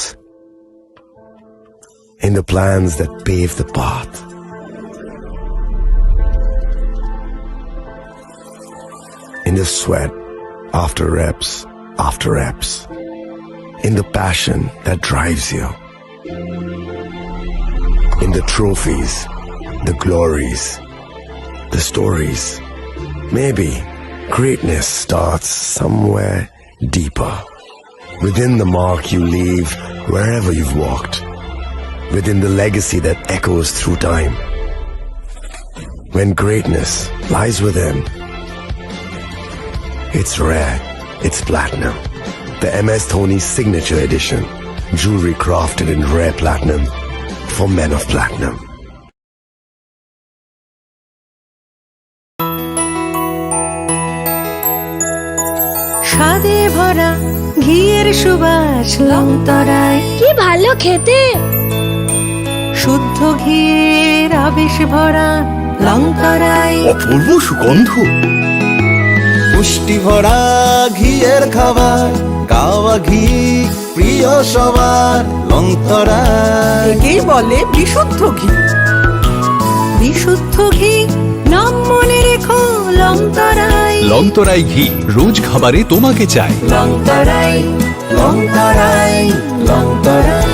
in the plans that pave the path, in the sweat after reps after reps, in the passion that drives you. In the trophies, the glories, the stories. Maybe greatness starts somewhere deeper. Within the mark you leave wherever you've walked. Within the legacy that echoes through time. When greatness lies within, it's rare, it's platinum. The M S Dhoni Signature Edition. Jewelry crafted in rare platinum for men of platinum. স্বাদে ভরা ঘিয়ের সুবাস লংতরাই। কি ভালো খেতে। শুদ্ধ ঘিয়ের আবেশ ভরা লংতরাই। অপূর্ব সুগন্ধ। পুষ্টি ভরা ঘিয়ের খাবার, গাওয়া ঘি প্রিয় সবার লংতরাই। একেই বলে বিশুদ্ধ ঘি। বিশুদ্ধ ঘি, নাম মনে রেখো লংতরাই। লংতরাই ঘি, রোজ খাবারে তোমাকে চাই। লংতরাই, লংতরাই, লংতরাই।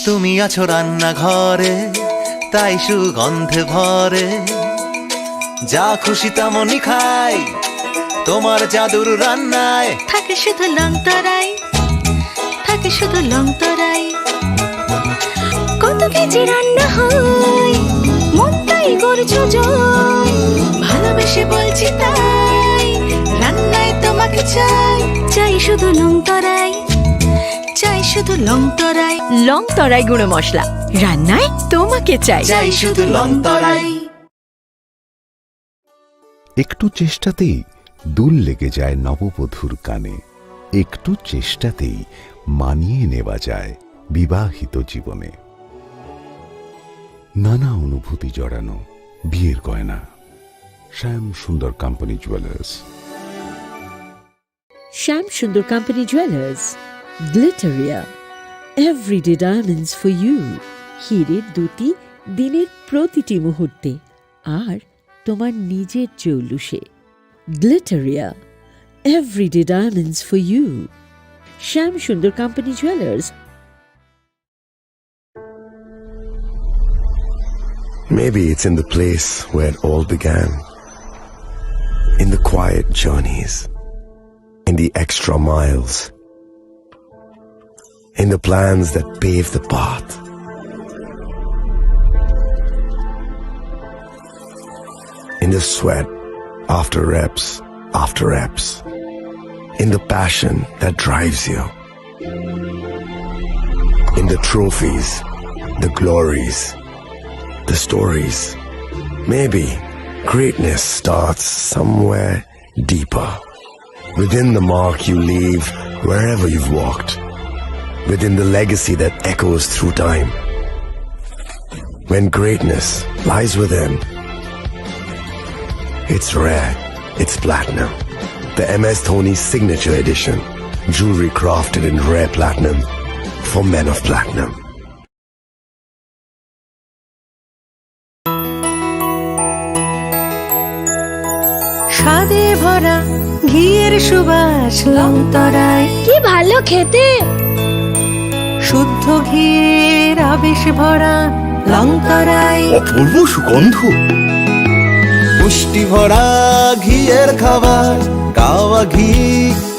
তুমি আছো রান্নাঘরে, তাই সুগন্ধে ভরে যা খুশি তেমনই খাই। তোমার জাদুর রান্নায় থাকে শুধু লং তরাই, থাকে শুধু লং তরাই। কত কেজি রান্না হয়, মনটাই করছো জয়। ভালোবেসে বলছি তাই, রান্নায় তোমাকে চাই, চাই শুধু লং তরাই, চাই শুধু লং তরাই। লং তরাই গুঁড়ো মশলা, রান্নায় তোমাকে চাই। চাই শুধু লং তরাই। একটু চেষ্টাতেই দুল লেগে যায় নববধূর কানে, একটু চেষ্টাতেই মানিয়ে নেওয়া যায় বিবাহিত জীবনে। নানা অনুভূতি জড়ানো বিয়ের গয়না। শ্যাম Sundar company jewellers. Shyam Sundar company jewellers, Glitteria, everyday diamonds for you. হীরের দ্যুতি দিনের প্রতিটি মুহূর্তে, আর তোমার নিজের জৌলুসে। Glitteria, everyday diamonds for you. Shyam Sundar company jewellers. Maybe it's in the place where it all began. In the quiet journeys, in the extra miles, in the plans that pave the path, in the sweat after reps after reps, in the passion that drives you, in the trophies, the glories, the stories. Maybe greatness starts somewhere deeper, within the mark you leave wherever you've walked, within the legacy that echoes through time. When greatness lies within, it's rare, it's platinum. The M S Dhoni Signature Edition, jewelry crafted in rare platinum for men of platinum. স্বাদে ভরা ঘিয়ের সুবাস লং তরাই। কি ভালো খেতে! শুদ্ধ ঘিয়ের আবেশ ভরা লং তরাই। অপূর্ব সুগন্ধ। পুষ্টি ভরা ঘিয়ের খাবার, গাওয়া ঘি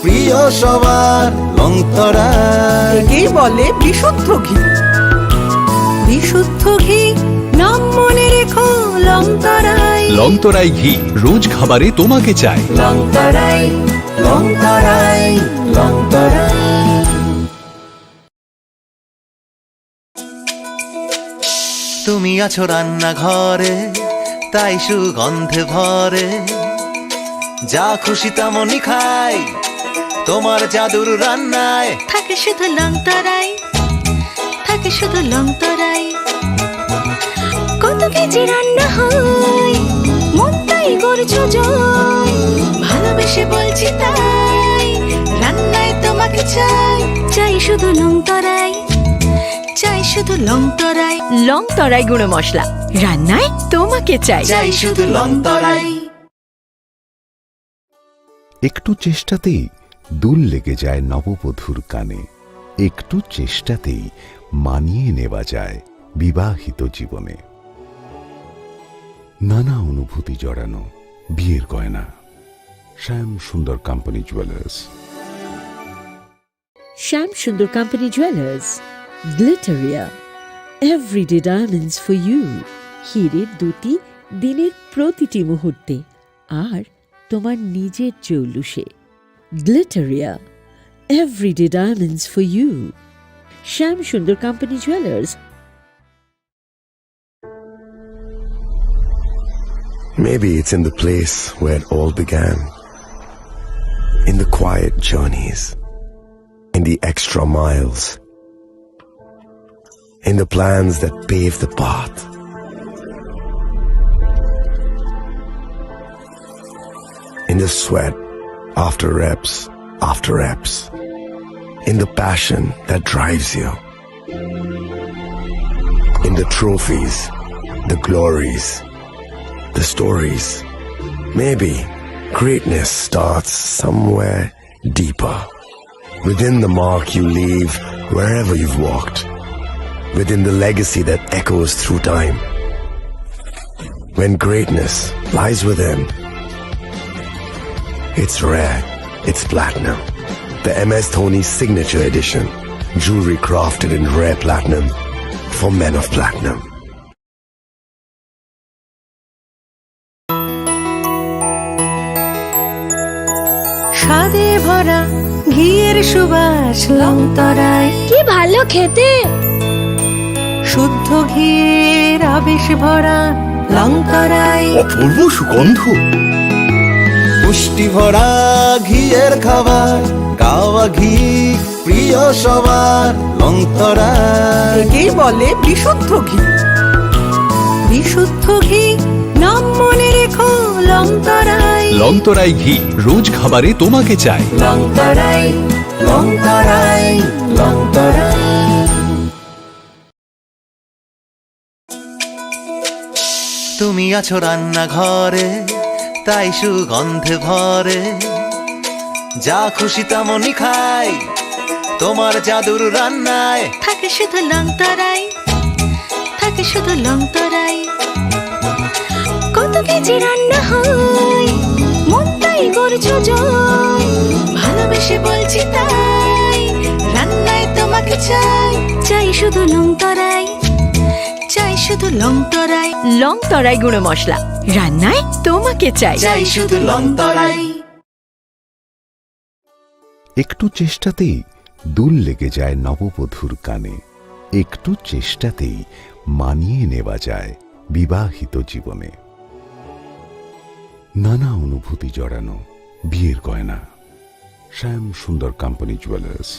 প্রিয় সবার লং তরাই। একেই বলে বিশুদ্ধ ঘি। বিশুদ্ধ ঘি, নাম মনে রেখো লং তরাই। লং তরাই ঘি, রোজ খাবারে তোমাকে চাই। লং তরাই, লং তরাই, লং তরাই। তুমি আছো রান্নাঘরে, তাই সুগন্ধে ভরে। যা খুশি তেমনই খাই, তোমার জাদুর রান্নায় থাকে শুধু লং তরাই, থাকে শুধু লং তরাই। কত কেজি রান্না হয়, মনটাই করছো জয়। ভালোবেসে বলছি তাই, রান্নায় তোমাকে চাই, চাই শুধু লং তরাই, চাই শুধু লং তরাই। লং তরাই গুঁড়ো মশলা, রান্নায় তোমাকে চাই। চাই শুধু লং তরাই। একটু চেষ্টাতেই দুল লেগে যায় নববধূর কানে, একটু চেষ্টাতেই মানিয়ে নেওয়া যায় বিবাহিত জীবনে। নানা অনুভূতি জড়ানো বিয়ের গয়না। শ্যাম Sundar company jewellers. Shyam Sundar company jewellers, Glitteria, everyday diamonds for you. হীরের দ্যুতি দিনের প্রতিটি মুহূর্তে, আর তোমার নিজের জৌলুসে। Glitteria, everyday diamonds for you. Shyam Sundar company jewellers. Maybe it's in the place where it all began. In the quiet journeys, in the extra miles, in the plans that pave the path, in the sweat after reps after reps, in the passion that drives you, in the trophies, the glories, the stories. Maybe greatness starts somewhere deeper, within the mark you leave wherever you've walked, within the legacy that echoes through time. When greatness lies within, it's rare, it's platinum. The M S Dhoni Signature Edition, jewelry crafted in rare platinum for men of platinum. স্বাদে ভরা ঘিয়ের সুবাস লং তরাই। কি ভালো খেতে! শুদ্ধ ঘিয়ের আবেশ ভরা লং তরাই। অপূর্ব সুগন্ধ। পুষ্টি ভরা ঘিয়ের খাবার, কাওয়া ঘি প্রিয় সবার, লং তরাই। একেই বলে বিশুদ্ধ ঘি। বিশুদ্ধ ঘি, নাম মনে রেখো, লং তরাই। লং তরাই ঘি, রোজ খাবারে তোমাকে চাই। লং তরাই, লং তরাই, লং তরাই। তুমি আছো রান্নাঘরে, তাই সুগন্ধে ভরে। যা খুশি তেমনই খাই, তোমার জাদুর রান্নায়। থাকে শুধু লং তরাই, থাকে শুধু লং তরাই। কত কেজি রান্না হয়, মন তাই করছো জয়। ভালোবেসে বলছি তাই, রান্নায় তোমাকে চাই। চাই শুধু লং তরাই, চাই শুধু লং তরাই। লং তরাই গুঁড়ো মশলা, রান্নায় তোমাকে চাই। চাই শুধু লং তরাই। একটু চেষ্টাতেই দুল লেগে যায় নববধূর কানে। একটু চেষ্টাতেই মানিয়ে নেওয়া যায় বিবাহিত জীবনে। নানা অনুভূতি জড়ানো বিয়ের গয়না। শ্যাম Sundar company jewellers.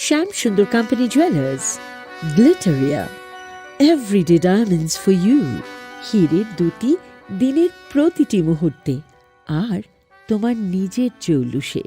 Shyam Sundar company jewellers, Glitteria, everyday diamonds for you. হীরের দ্যুতি দিনের প্রতিটি মুহূর্তে, আর তোমার নিজের জৌলুসে।